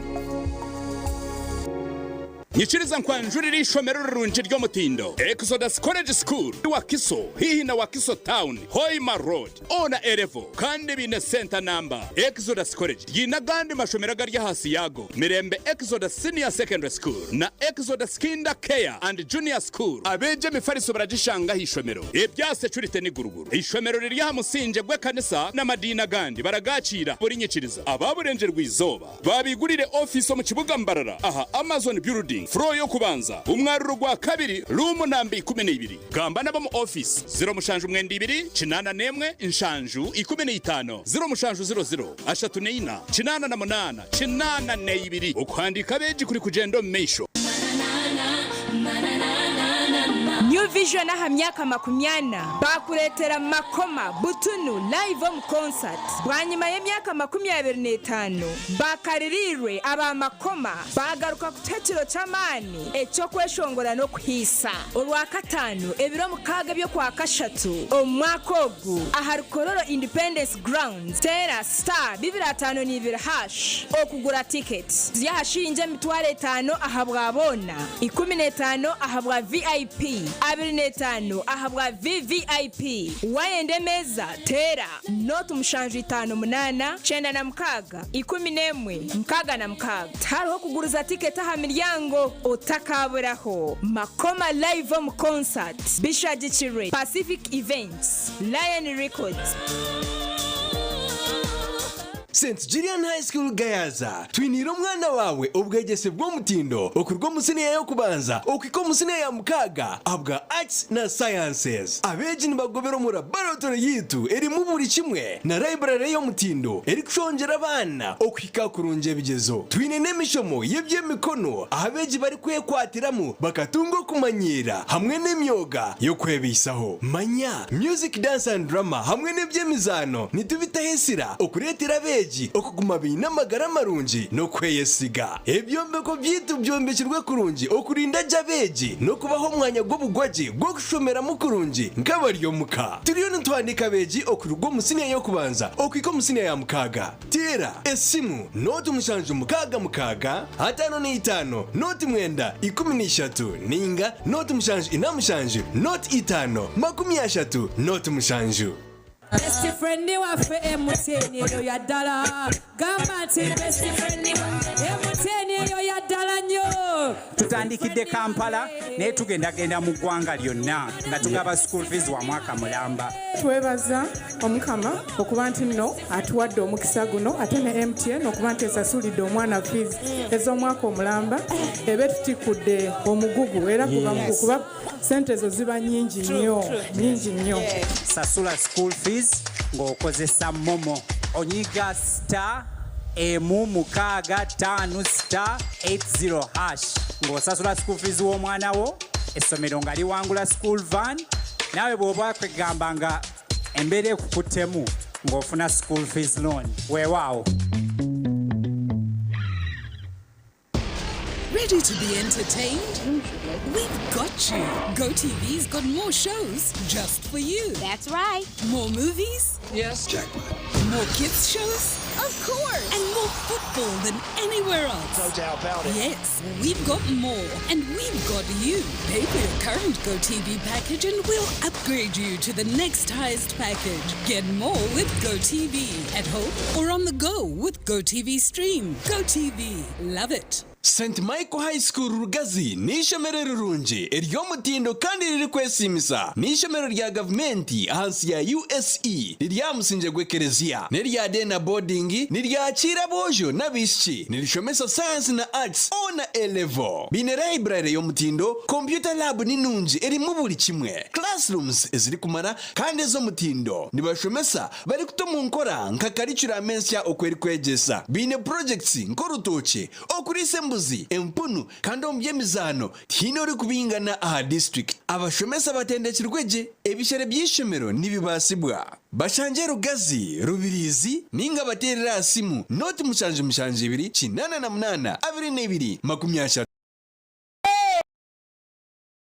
Nyikiriza nkwanjurire eishomero rirungi ry'omutindo, Exodus College School, Wakiso, haihi na Wakiso Town, Hoima Road, O na A Level, kandi baine senta namba. Exodus College ryine agandi mashomero agari ahansi yaago, Mirembe Exodus Senior Secondary School na Exodus Kinder Care and Junior School. Abeegi emifariso baragishanga aha ishomero ebya securite n'iguruguru. Eishomero riri aha musingye gw'ekanisa n'amadiini agandi baragaakiira buri nyikiriza. Aba Burengyerwa-izooba Baabigurire ofiisi omu kibuga Mbarara aha Amazon Building, floor y'okubanza, omwaruro gwa kabiri, room namba 12. Gamba n'ab'omu ofiisi, 072 81 7 15, 0700 34 88 82. Okuhandiika abeegi kuri kugyenda omu maisho. New Vision aha myaka 40 baakureetera Makoma butunu live omu concert. Bwanyima y'emyaka 25 bakaririirwe aba Makoma baagaruka kutuha ekiro ky'amaani eky'okweshongora n'okuhiisa. Orwakataano ebiro 6 eby'Okwakashatu omu mwaka ogu ahari Kololo Independence Grounds, teera star 252 hash okugura tiketi. Ziri aha shiringi 5000 ahabwa boona, 15 ahabwa VIP, 25 ahabwa VVIP. Waayenda emeeza, teera. Nooti 758, 96, 11, 66. Tihariho kuguriza tiketi aha miryango. Otakaaburaho! Makoma Live omu Concert bishagikirwe Pacific Events, Lion Records. St Julian High School Gayaza, Twiniire omwana waawe obwegyese bw'omutindo okuruga omu siniya y'okubanza okuhika omu siniya ya mukaaga ahabwa Arts na Sciences. Abeegi nibagobera omu laboratory yaitu erimu buri kimwe na library y'omutindo erikushongyera abaana okuhika kurungi ebigyezo. Twine n'emishomo y'eby'emikono ahu abeegi barikwekwatiramu bakatunga okumanyiira hamwe n'emyoga y'okwebaisaho. Manya Music, Dance and Drama hamwe n'eby'emizaano nitubitaho ensira okureetera abeegi okuguma baine amagara marungi n'okweyesiga. Ebyombeko byaitu byombekirwe kurungi okurinda gye abeegi n'okubaha omwanya gw'obugwagye gw'okushomeramu kurungi nk'abari omuka. Turiyo nituhandiika abeegi okuruga omu siniya y'okubanza okuhika omu siniya ya mukaaga. Teera esimu nooti 7 6 55 nooti 9 13 nainga nooti 7 4 7 nooti 5 30 nooti 7. Best friend waffe MTN eyo ya ddala. Gamba nti best friend waffe MTN eyo ya ddala nnyo. Tutandikidde Kampala naye tugendagenda mu ggwanga lyonna nga tugaba school fees wa mwaka mulamba. Twebaza Omukama okuba nti nno atuwadde omukisa guno ate ne MTN okuba nti esasulidde omwana fees ez'omwaka omulamba eba etutikkudde omugugu era guba mugugu kuba sente ezo ziba nyingi nnyo nyingi nnyo. Sasula school fees ng'okozesa momo. Onyiga star emu mukaaga ttaano star 80 hash ng'osasula school fees w'omwana wo, essomero nga liwangula school van, naawe bw'oba kwegamba nga embeera ekukuttemu ng'ofuna school fees loan. Weewaawo. Ready to be entertained? We've got you. GoTV's got more shows just for you. That's right. More movies? Yes. Jackpot. More kids shows? Of course. And more football than anywhere else. No doubt about it. Yes, we've got more. And we've got you. Pay for your current GoTV package and we'll upgrade you to the next highest package. Get more with GoTV at home or on the go with GoTV Stream. GoTV. Love it. St Michael High School Rugazi n'eishomero rirungi ery'omutindo kandi ririkwesiimisa. N'eishomero rya gavumenti ahansi ya USE riri aha musingye gw'ekereziya. N'erya day na boarding, niryakiira aboojo n'abaishiki. Nirishomesa Science na Arts, O na A level. Baine library y'omutindo, computer lab ni nungi erimu buri kimwe, classrooms ezirikumara kandi ez'omutindo. Nibashomesa barikuta omu nkora nka curriculum ensya oku erikwegyesa. Baine projects nk'orutookye, okuriisa embuzi. Abashuubuzi empunu kandi omu by'emizaano tihaine orikubingana aha disiturikiti. Abashomesa batendekirwe gye, ebishere by'eishomero nibibaasibwa. Bashangye Rugazi, Rubirizi ninga bateerere aha simu noti 772 88 22 30.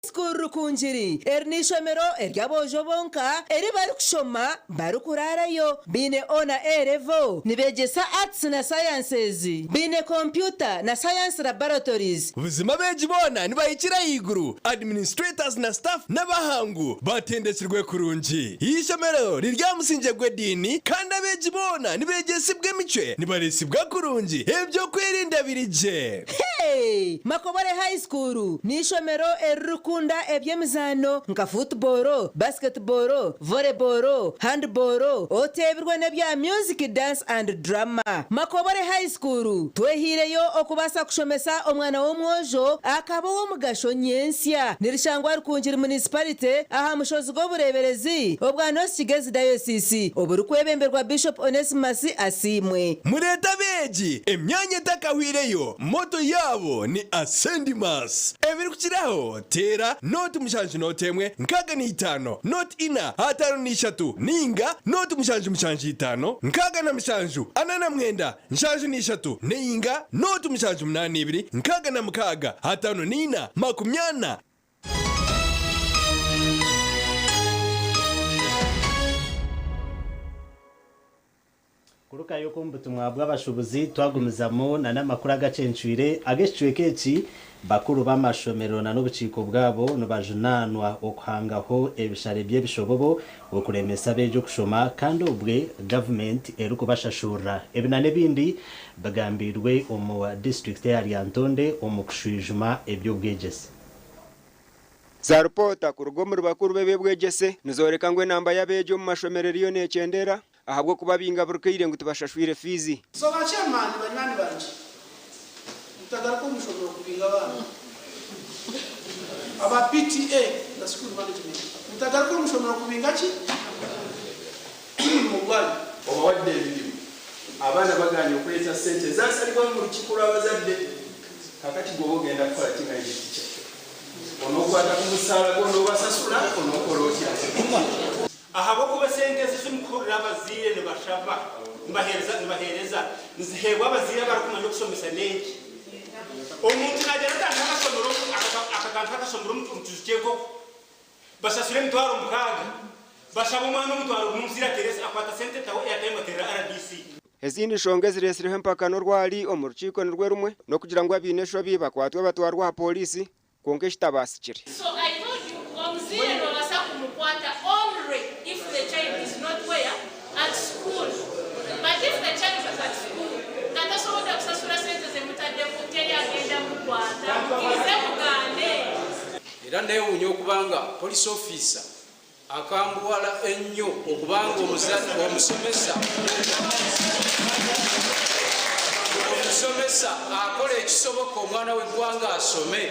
School Rukungiri. Eri n'eishomero ery'aboojo bonka eri barikushoma barikuraarayo. Baine O na A level, nibeegyesa Arts na Sciences, baine kompyuta na Science Laboratories. Buzima abeegi boona nibahikira ahaiguru, administrators na staff n'abahangu batendekirwe kurungi. Eishomero riri aha musingye gw'ediini kandi abeegi boona nibeegyesibwa emicwe, nibareesibwa kurungi, eby'okwerinda biri gye. Hey! Makobore High School n'eishomero eririkukunda eby'emizaano nka football, basketball, volleyball, handball, oteebirwe n'ebya music, dance and drama. Makobore High School twehiireyo okubaasa kushomesa omwana w'omwojo akaba ow'omugasho nyentsya. Nirishangwa Rukungiri Municipality aha mushozi gw'obureeberezi obwa North Kigezi Diocese oburikwebemberwa Bishop Onesmus Asiimwe. Mureete abeegi, emyanya etakahwireyo, moto yaabo ni Ascendimus. Ebirikukiraho, teera 0 7 0 65 0 4 53 ninga 0 7 7 5 67 49 73 ninga 0 7 8 2 66 54 20. Kurukayo omu butumwa bw'abashuubuzi twagumizamu na n'amakuru agacencwire ag'ekicweka eki bakuru b'amashomero na n'obukiiko bwabo nibajunaanwa okuhangaho ebishare by'ebishobobo okuremesa abeegi okushoma kandi obwe gavumenti erikubashashurira. Ebi na n'ebindi bigambirwe omu disiturikiti eya Lyantonde omu kushwijuma eby'obwegyese. Za rupoota kuruga omuri bakuru b'eby'obwegyese nizooreka ngu enamba y'abeegi omu mashomero eriyo nekyendera ahabw'okuba baingi aburukaire ngu tibashashwire fiizi. So ba chairman banywani bangye mutagaruka omu ishomero kubinga abaana. Aba PTA na school management mutagaruka omu ishomero kubinga ki? Timurimo gwanyu. Obawadde emirimu, abaana bagaanye okuleeta ssente ezasalibwamu mu lukiiko lw'abazadde. Kaakati ggwe oba ogenda kukola ki nga headteacher? Onookwata ku musaala gwo n'obasasula? Onookola otya? Ahabw'okuba esente ezi ezimurikuhurira abazaire nibashaba nibaheereza nibaheereza niziheebwa abazaire abarikumanya okushomesa n'enki. Omuntu naagyenda atandika akashomero akatandika akashomero omu kiju ky'enkoko bashashure emitwaro 6 bashaba omwana omutwaro gumwe omuzaire ateere akwata sente taho airtime ateerera rdc. Ezindi nshonga eziretsireho empaka n'orwari omu rukiiko nirwo rumwe n'okugira ngu abaine enshobi bakwatwe batwarwe aha pooriisi kwonka ekitabaasikire. So I told you omuzaire nobasa kumukwata only if the child is not where? At school but if the child was at school nga tasobodde kusasula sente zemutaddeko teri agenda mukwata mukirize mugambe. Era neewuunya okuba nga police officer akambuwala ennyo okuba nga omusomesa omusomesa akola ekisoboka omwana w'eggwanga asome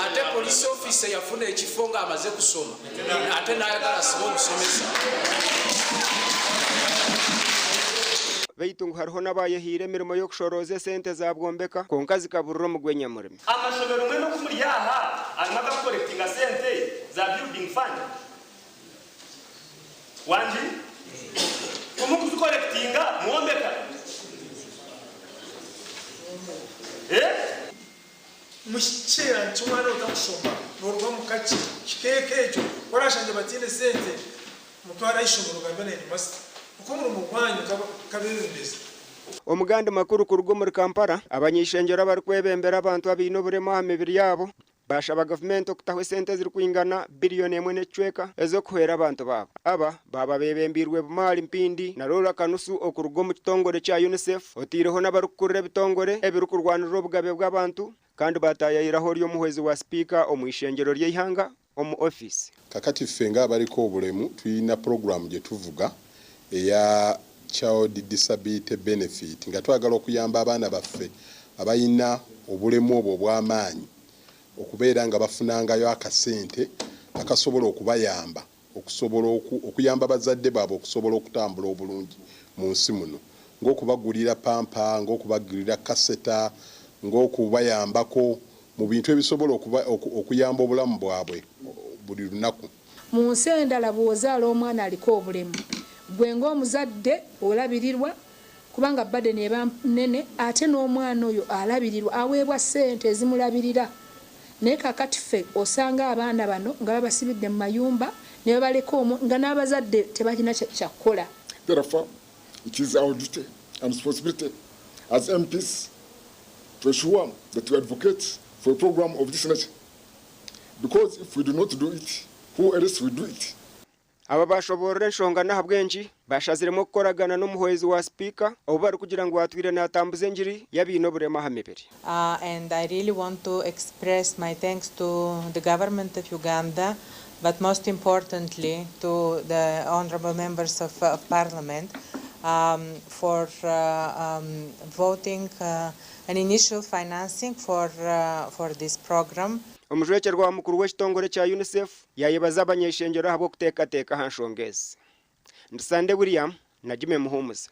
ate police officer yafuna ekifo ng'amaze kusoma ate n'ayagala asibe omusomesa. Beitu ngu hariho n'abayehaire emirimo y'okushorooza esente za Bwombeka kwonka zikaburira omu gw'enyamurimi. Amashomero mbwenu oku muri aha harimu agakukorekitinga sente za building fund? Wangi? Ku mukuzikorekitinga mwombeka? Eh? Mukikyera nti omwana otakushoma noruga omuka ki kikeeka ekyo ku orashangye bataine sente mutware ahishomero ogambe na headmaster nikwo omurimo gwanyu nkabebembezi. Omu gandi makuru kuruga omuri Kampala, abany'eishengyero abarikwebembera abantu abaine oburema aha mibiri yaabo baashaba gavumenti okutaho esente ezirikwingana biriyoni emwe n'ekicweka ez'okuhwera abantu baabo. Aba baaba beebembeirwe Bumaali Mpindi na Laura Kanusu okuruga omu kitongore kya UNICEF oteireho n'abarikukurira ebitongore ebirikurwanirira obugabe bw'abantu kandi baataayayiraho ori omuhwezi wa sipiika omu ishengyero ry'eihanga omu ofiisi. Kakati ffe ng'abaliko obulemu tulina pulogulaamu gye tuvuga eya Child Disability Benefit nga twagala okuyamba abaana baffe abalina obulemu obwo obw'amaanyi okubeera nga bafunangayo akasente akasobola okubayamba okusobola okuyamba bazadde baabwe okusobola okutambula obulungi mu nsi muno ng'okubagulira pampa, ng'okubagulira kaseta, ng'okubayambako mu bintu ebisobola okuyamba obulamu bwabwe buli lunaku. Mu nsi endala bw'ozaala omwana aliko obulemu, gwe ng'omuzadde olabirirwa kubanga burden eba nnene ate n'omwana oyo alabirirwa aweebwa ssente ezimulabirira. Naye kaakati ffe osanga abaana bano nga babasibidde mu mayumba ne babaleka omwo nga n'abazadde tebalina kya kukola. Therefore, it is our duty and responsibility as MPs to ensure that we advocate for a program of this nature. Because if we do not do it, who else will do it? Aba bashoborera enshonga n'ahabw'enki bashaziremu okukoragana n'omuhwezi wa sipiika obu barikugira ngu atwire natambuza enjiri y'abaine oburema aha mibiri. And I really want to express my thanks to the government of Uganda, but most importantly to the honorable members of parliament for voting an initial financing for this program. Omujwekyerwa wa mukuru w'ekitongore kya UNICEF yayebaza abanyeshengero ahabw'okuteekateeka aha nshonga ezi. Ndisande William na Jimmy Muhumuza.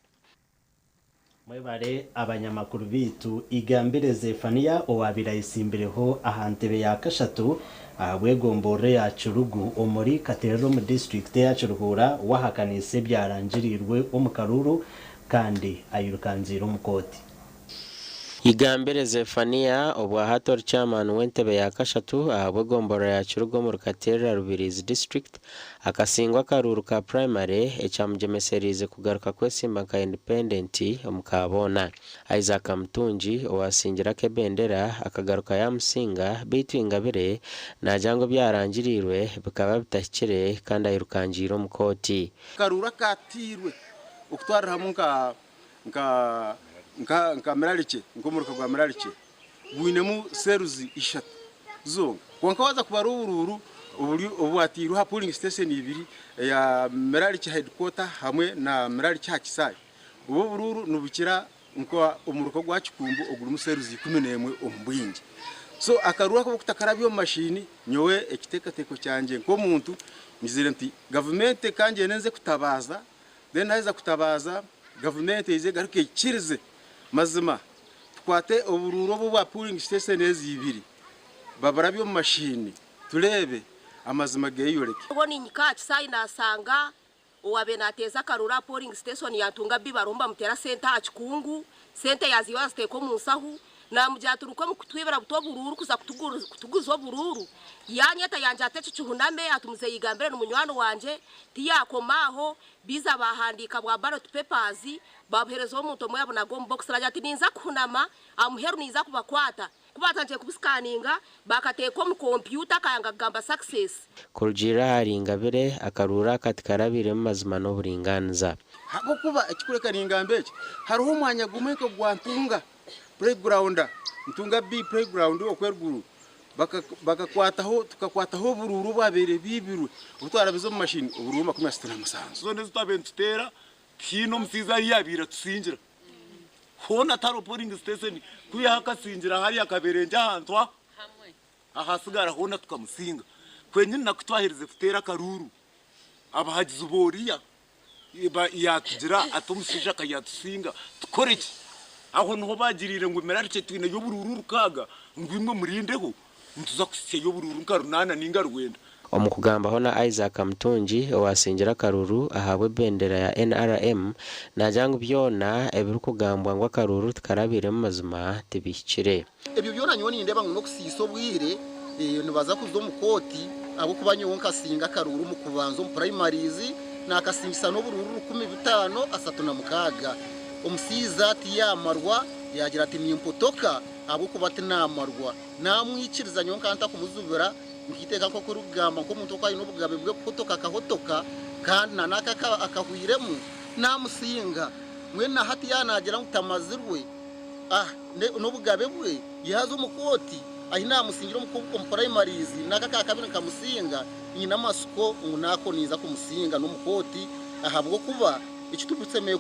Mwebale abanyamakuru bitu. Igambire Zefaniya owabire ayesimbireho aha ntebe ya kashatu ahabw'egomborora ya Kirugu omuri Katerera omu disitulikiti ya Kiruhura wahakanisa ebyarangirirwe omu karuru kandi ayirukangiire omu kooti. Igambire Zefaniya obwahati ori chairman w'entebe ya kashatu ahabw'egomborora ya Kirugu omuri Katerera Rubirizi district akasingwa akaruuru ka primary ekyamugyemeseriize kugaruka kwesimba nka independent omu Kaboona. Isaac Mutungi owasingira ak'ebendera akagaruka yamusinga, beitu Ingabire naagira ngu ebyarangirirwe bikaba bitahikire kandi ayirukangiire omu kooti. Karuuru akatiirwe okutwarira hamwe nka Mirarike, nk'omuruka gwa Mirarike gwinemu seruzi ishatu zonka, konka waza kubara oburuuru obwatirwe ha polling station ibiri ya Mirarike headquarter hamwe na Mirarike ha Kisaayi, obwo oburuuru nibukira nka omuruka gwa Kikumbu ogurimu seruzi 11 omu bwingi. So akaruru ako kutakarabya omu mashini, nyowe ekiteekateeko kyangye nk'omuntu ngizire nti gavumenti kangye nenze kutabaza, then naheza kutabaza gavumenti eize egaruke ekirize mazima tukwate oburuuru obu bwa polling station ezi ibiri babarabye omu mashini turebe amazima geyoreke. Ubwo ninyika Kisaayi nasanga owabe nateeza akaruru polling station yantunga bi baromba mutera sente aha kikungu, sente yaziba aziteeka omu nsahu, namugira turuka mu kutwibira buto oburuuru kuza kutuguza oburuuru, yanyeta yanje ate eki kihuname ati Yigambire ni munywani wanje. Tiyakomaaho biza bahandiika bwa ballot papers babuhereza omuntu omwe yabunaga omu box, aragira ati ninza kuhunama amuheru ninza kubakwata kubatangiye kubisikaninga bakateeka omu kompyuta kayanga kugamba success. Kurugiirira ahari Ingabire, akaruuru aka tikarabiremu mazima n'oburingaaniza. Habwokuba ekikureka ningamba eki, hariho omwanya gumwe nka gwa Ntunga playground, Ntunga B playground okweruguru, bakakwataho tukakwataho oburuuru bwabeire bibirwe obutwarabiza omu mashini, oburuuru 37. Zona ezitwabe nituteera tihiine omusiizi ahi yabiire tusingira hoona taro polling station kwihaho akasingira hariya akaberenje ahantu aho ahasigara hoona tukamusinga kwenyini. Nakutwaherize kuteera akaruuru abahagizi boriya yatugira ati omushaija akayatusinga tukore ki? Aho niho bagiriire ngu Mirarike twineyo oburuuru 6, ngu imwe murindeho nituza kusyayo oburuuru nka 8 ninga 9. Omu kugambaho na Isaac Mutungi owasingira akaruuru ahabw'ebendera ya NRM naagira ngu byona ebirikugambwa ngu akaruuru tikarabiremu mazima tibihikire. Ebyo byona nyowe nindeba ngu n'okusiisa obwire, nibaza kuza omu kooti ahabwokuba nyowe nkasinga akaruuru mu kubanza omu primaries nakasingisa n'oburuuru 5536. Omusiiza tiyamarwa yagira ati nimpotoka ahabwokuba tinamarwa, namwikiriza nyowe nkanta kumuzubira nkiteeka nk'okurugamba nk'omuntu oku aine obugabe bwe kuhotoka akahotoka kandi nanaka akahwiremu namusinga. Mwene na hati yanagira ngu tamazirwe n'obugabe bwe yaza omu kooti ahi namusingira omu primaries naka kakabiri nkamusinga, nyina amasuko ngu nako niza kumusinga n'omu kooti ahabwokuba ekitusemeye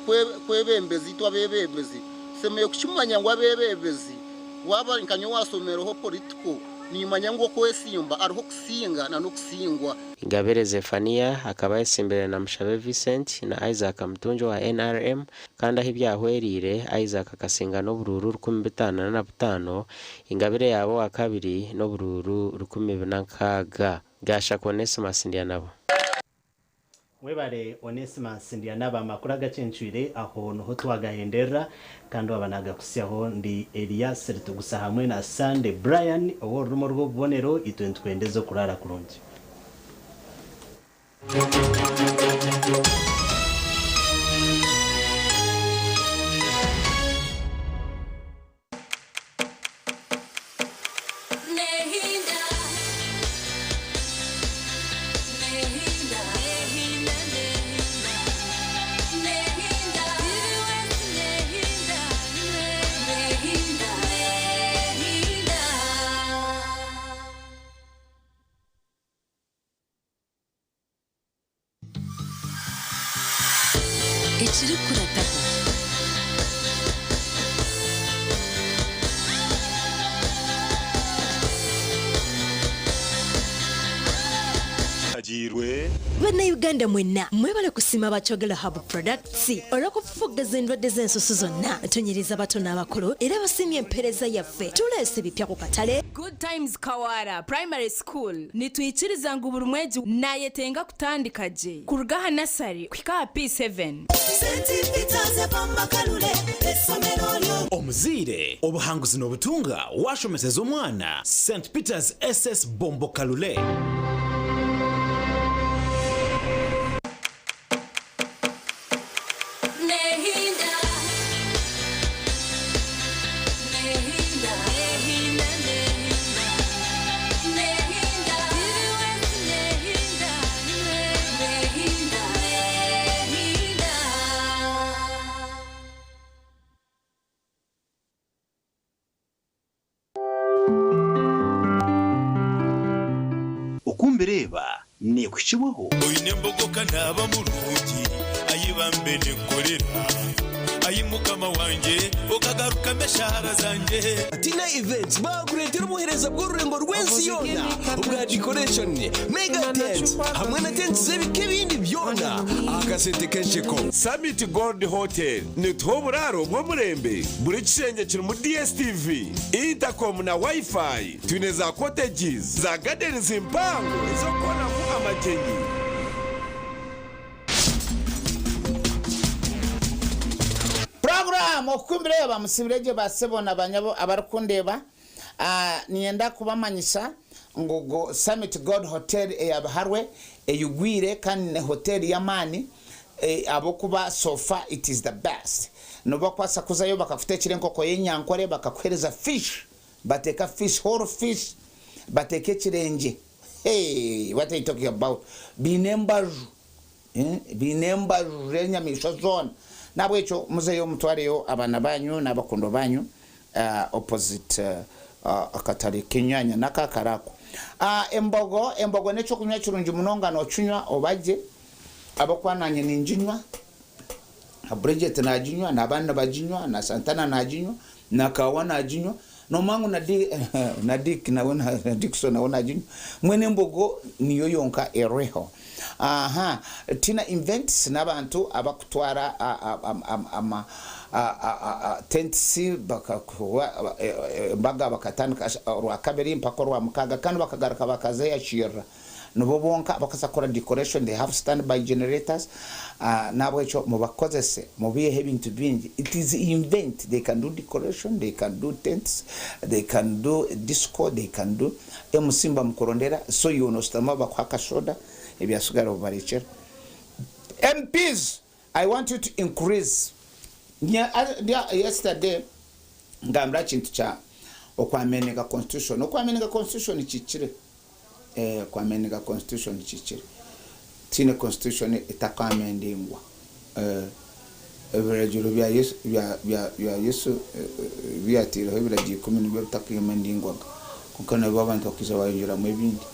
kwebembezi itwe abebembezi tusemeye kukimanya ngu abebembezi waba nka nyowe wasomereho political. Niimanya ngu okwesimba hariho okusinga na n'okusingwa. Ingabire Zephania akaba ayesimbire na Mushabe Vincent na Isaac Mutungi owa NRM kandi ahi byahwereire, Isaac akasinga n'oburuuru 5405, Ingabire yaaba owakabiri n'oburuuru 46. Gashaka Onesimus Ndyanabo. Mwebare Onesimus Ndyanabo amakuru agacencwire aho niho twagahenderera kandi owaba nagakutsyaho ndi Elias Ritugusa hamwe na Sunday Brian ow'orurimi orw'obubonero itwe nitukwendeza okuraara kurungi. Ekirikurataho. Bannayuganda mwenna mwebale kusiima aba Kyogero Herbal Products olw'okufufuggaza endwadde z'ensusu zonna. Tunyiriza abato n'abakulu era basiimye empeereza yaffe. Tuleese ebipya ku katale. Good Times Kawara Primary School nitwikiriza ngu buri mwegi nayetenga kutandika gye kuruga aha nasari kuhika aha P7. Omuzaire, obuhanguzi nobutunga washomeseza omwana St Peters SS Bombo Kalule. Oku mbireeba neekuhikibwaho. Oine embogo ka naaba murungi, ai bambe ninkukorera, Ai Mukama wangye, okagarukamu eshaara zangye. Tina Events baakureetera obuheereza bw'orurengo rw'ensi yoona obwa decoration, mega tents hamwe na tents z'ebika ebindi byona aha kasente k'ensheko. Summit Gold Hotel netuha oburaaro bw'omurembe, buri kishengye kirimu DSTV, intercom na Wi-Fi. Twine za cottages, za gardens mpango ez'okukoramu amagyenyi. Puroguraamu Okukumbireba Musibire gye ba sebo na banyabo abarikundeeba. Niinyenda kubamanyisa ngu go Summit Gold Hotel eya Biharwe eyigwire kandi ni hoteeri y'amaani ahabw'okuba so far it is the best. Nobakwasa kuzayo bakakuteekyera enkoko y'enyankore, bakakuheereza fish, bateeka fish, whole fish, bateeka ekirengye, hey what are you talking about, baine embaju. Baine embaju z'enyamaishwa zoona. N'ahabw'ekyo muzeyo mutwareyo abaana baanyu n'abakundwa baanyu opposite akatare k'enyaanya n'aka kare ako. Embogo, embogo n'eky'okunywa kirungi munonga nookinywa oba gye ahabw'okuba naanye ninginywa, na Bridget naaginywa, n'abandi nibaginywa, na Santana naaginywa, na Kaawa naaginywa, noomanya ngu na Di na Dick nawe na Dickson nawe naaginywa. Mbwenu embogo niyo yonka eriho. Aha, Tina Invents n'abantu abakutwara ama tents bakakuha embaga bakatandika orwakabiri mpaka orwamukaaga kandi bakagaruka bakazeyakirira. Nibo bonka abakubaasa kukora decoration, they have stand by generators, n'ahabw'ekyo mubakozese mubaiheho ebintu bingi. It is invent, they can do decoration, they can do tents, they can do disco, they can do MC nibamukurondera so iwe noshutama bakuha akasoda ebyatsigara obibarekyera. MPs, I want you to increase. Yesterday ngambire aha kintu kya okwameninga constitution. Okwameninga constitution kihikire. Eh, kwamendinga constitution kihikire. Tihaine constitution etakwamendingwa. Eh, ebiragiro bya Yesu, bya, bya, bya Yesu ebi yataireho ebiragiro ikumi nibyo bitakwamendingwaga. Kwonka nabwo abantu bakaija bayongyeramu ebindi.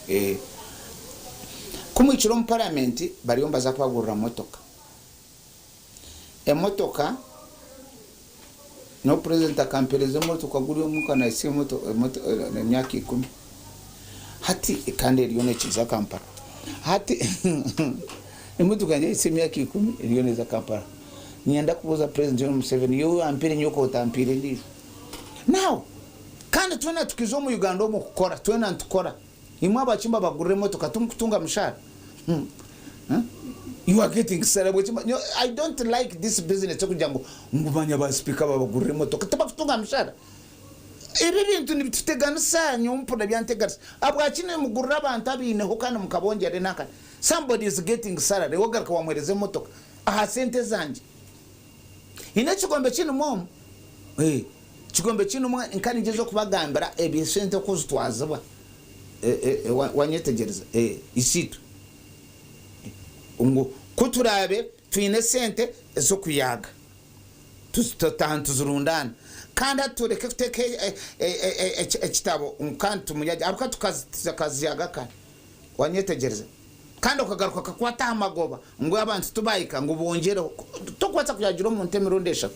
Eh, ku muhikire omu parliament bariyo nibaza kubagurira motoka. Emotoka No president akampereza emotoka guri omuka nahitsya emyaka 10 hati kandi eriyo nekiza Kampala hati emotoka yangye yahitsya emyaka 10 eriyo neza Kampala. Niinyenda kubuuza president Yoweri Museveni, yowe wampire nyowe otampiire endiijo? Now kandi twena tukiza omu Uganda omu kukora, twena nitukora. Imwe abakimba bagurira emotoka timukutunga mushaara? You are getting salary. I don't like this business ekugira ngu ngu manya ba speaker babagurira emotoka tibakutunga mushaara. Ebi ebintu nibituteganisa nyowe mpurira byanteganisa. Ahabwaki nimugurira abantu abaineho kandi mukabongyera enanka? Somebody is getting salary wogaruka wamuhereza emotoka aha sente zangye. Haine ekigombe kirimu omu, ekigombe kirimu nka ningyezaho kubagambira eby'esente oku zitwazibwa. Wanyetegyereza? Isiitwe. Ngu ku turaabe twine esente ez'okuyaaga, tutaaha nituzirundaana. Kandi hati tureke kuteeka ekitabo ngu kandi tumuyagye ahabw'okuba tukaziyaga kare. Wanyetegyereza? Kandi okagaruka okakwata aha magoba ngu abantu tibaahika ngu bongyereho. Tokubaasa kuyagira omuntu emirundi eshatu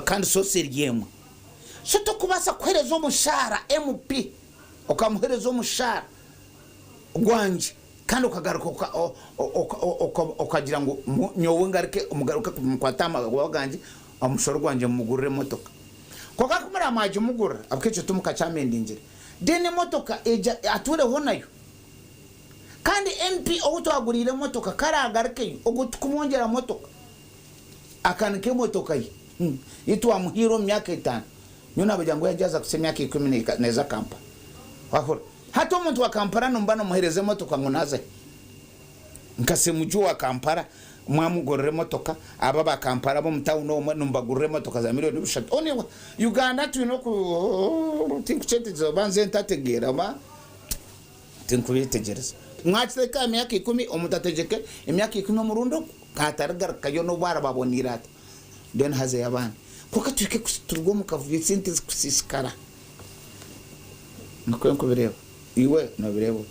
kandi source eri emwe. So tokubaasa kuheereza omushaara MP okamuheereza omushaara gwangye kandi okagaruka okagira ngu nyowe ngaruke mugaruke mukwate aha magoba gangye omushoro gwangye mumugurire emotoka. Kwonka ku muraba mwagimugurira ahabw'okuba ekyo timukakyamendingire then emotoka egyo atuureho nayo. Kandi MP ou twaguriire emotoka ku araagarukeyo ogwo tikumwongyera motoka. Akanika emotoka ye ei twamuhaire omu myaka etaano. Nyowe naabagira ngu yaaza kuhitsya emyaka ikumi neeza Kampala. Wahurira? Hati omuntu wa Kampala nomuba nomuheereza emotoka ngu naazahi? Nka Ssemujju owa Kampala mwamugurira emotoka, abo aba Kampala ab'omu tawuni omwo nimubagurira emotoka za miriyoni bishatu. Oni Uganda twine oku tinkukyetegyereza oba nze ntategeera oba tinkubyetegyereza. Mwakiteeka aha myaka ikumi omuntu ategyeke emyaka ikumi omurundi ogu atarigarukayo n'obu araba aboneire ata. Then hazeyo abandi. Kwonka tuhike turuge omu kavuyo esente zikusiisikara. Nikwo nkubireeba. Iwe nobireeba ota?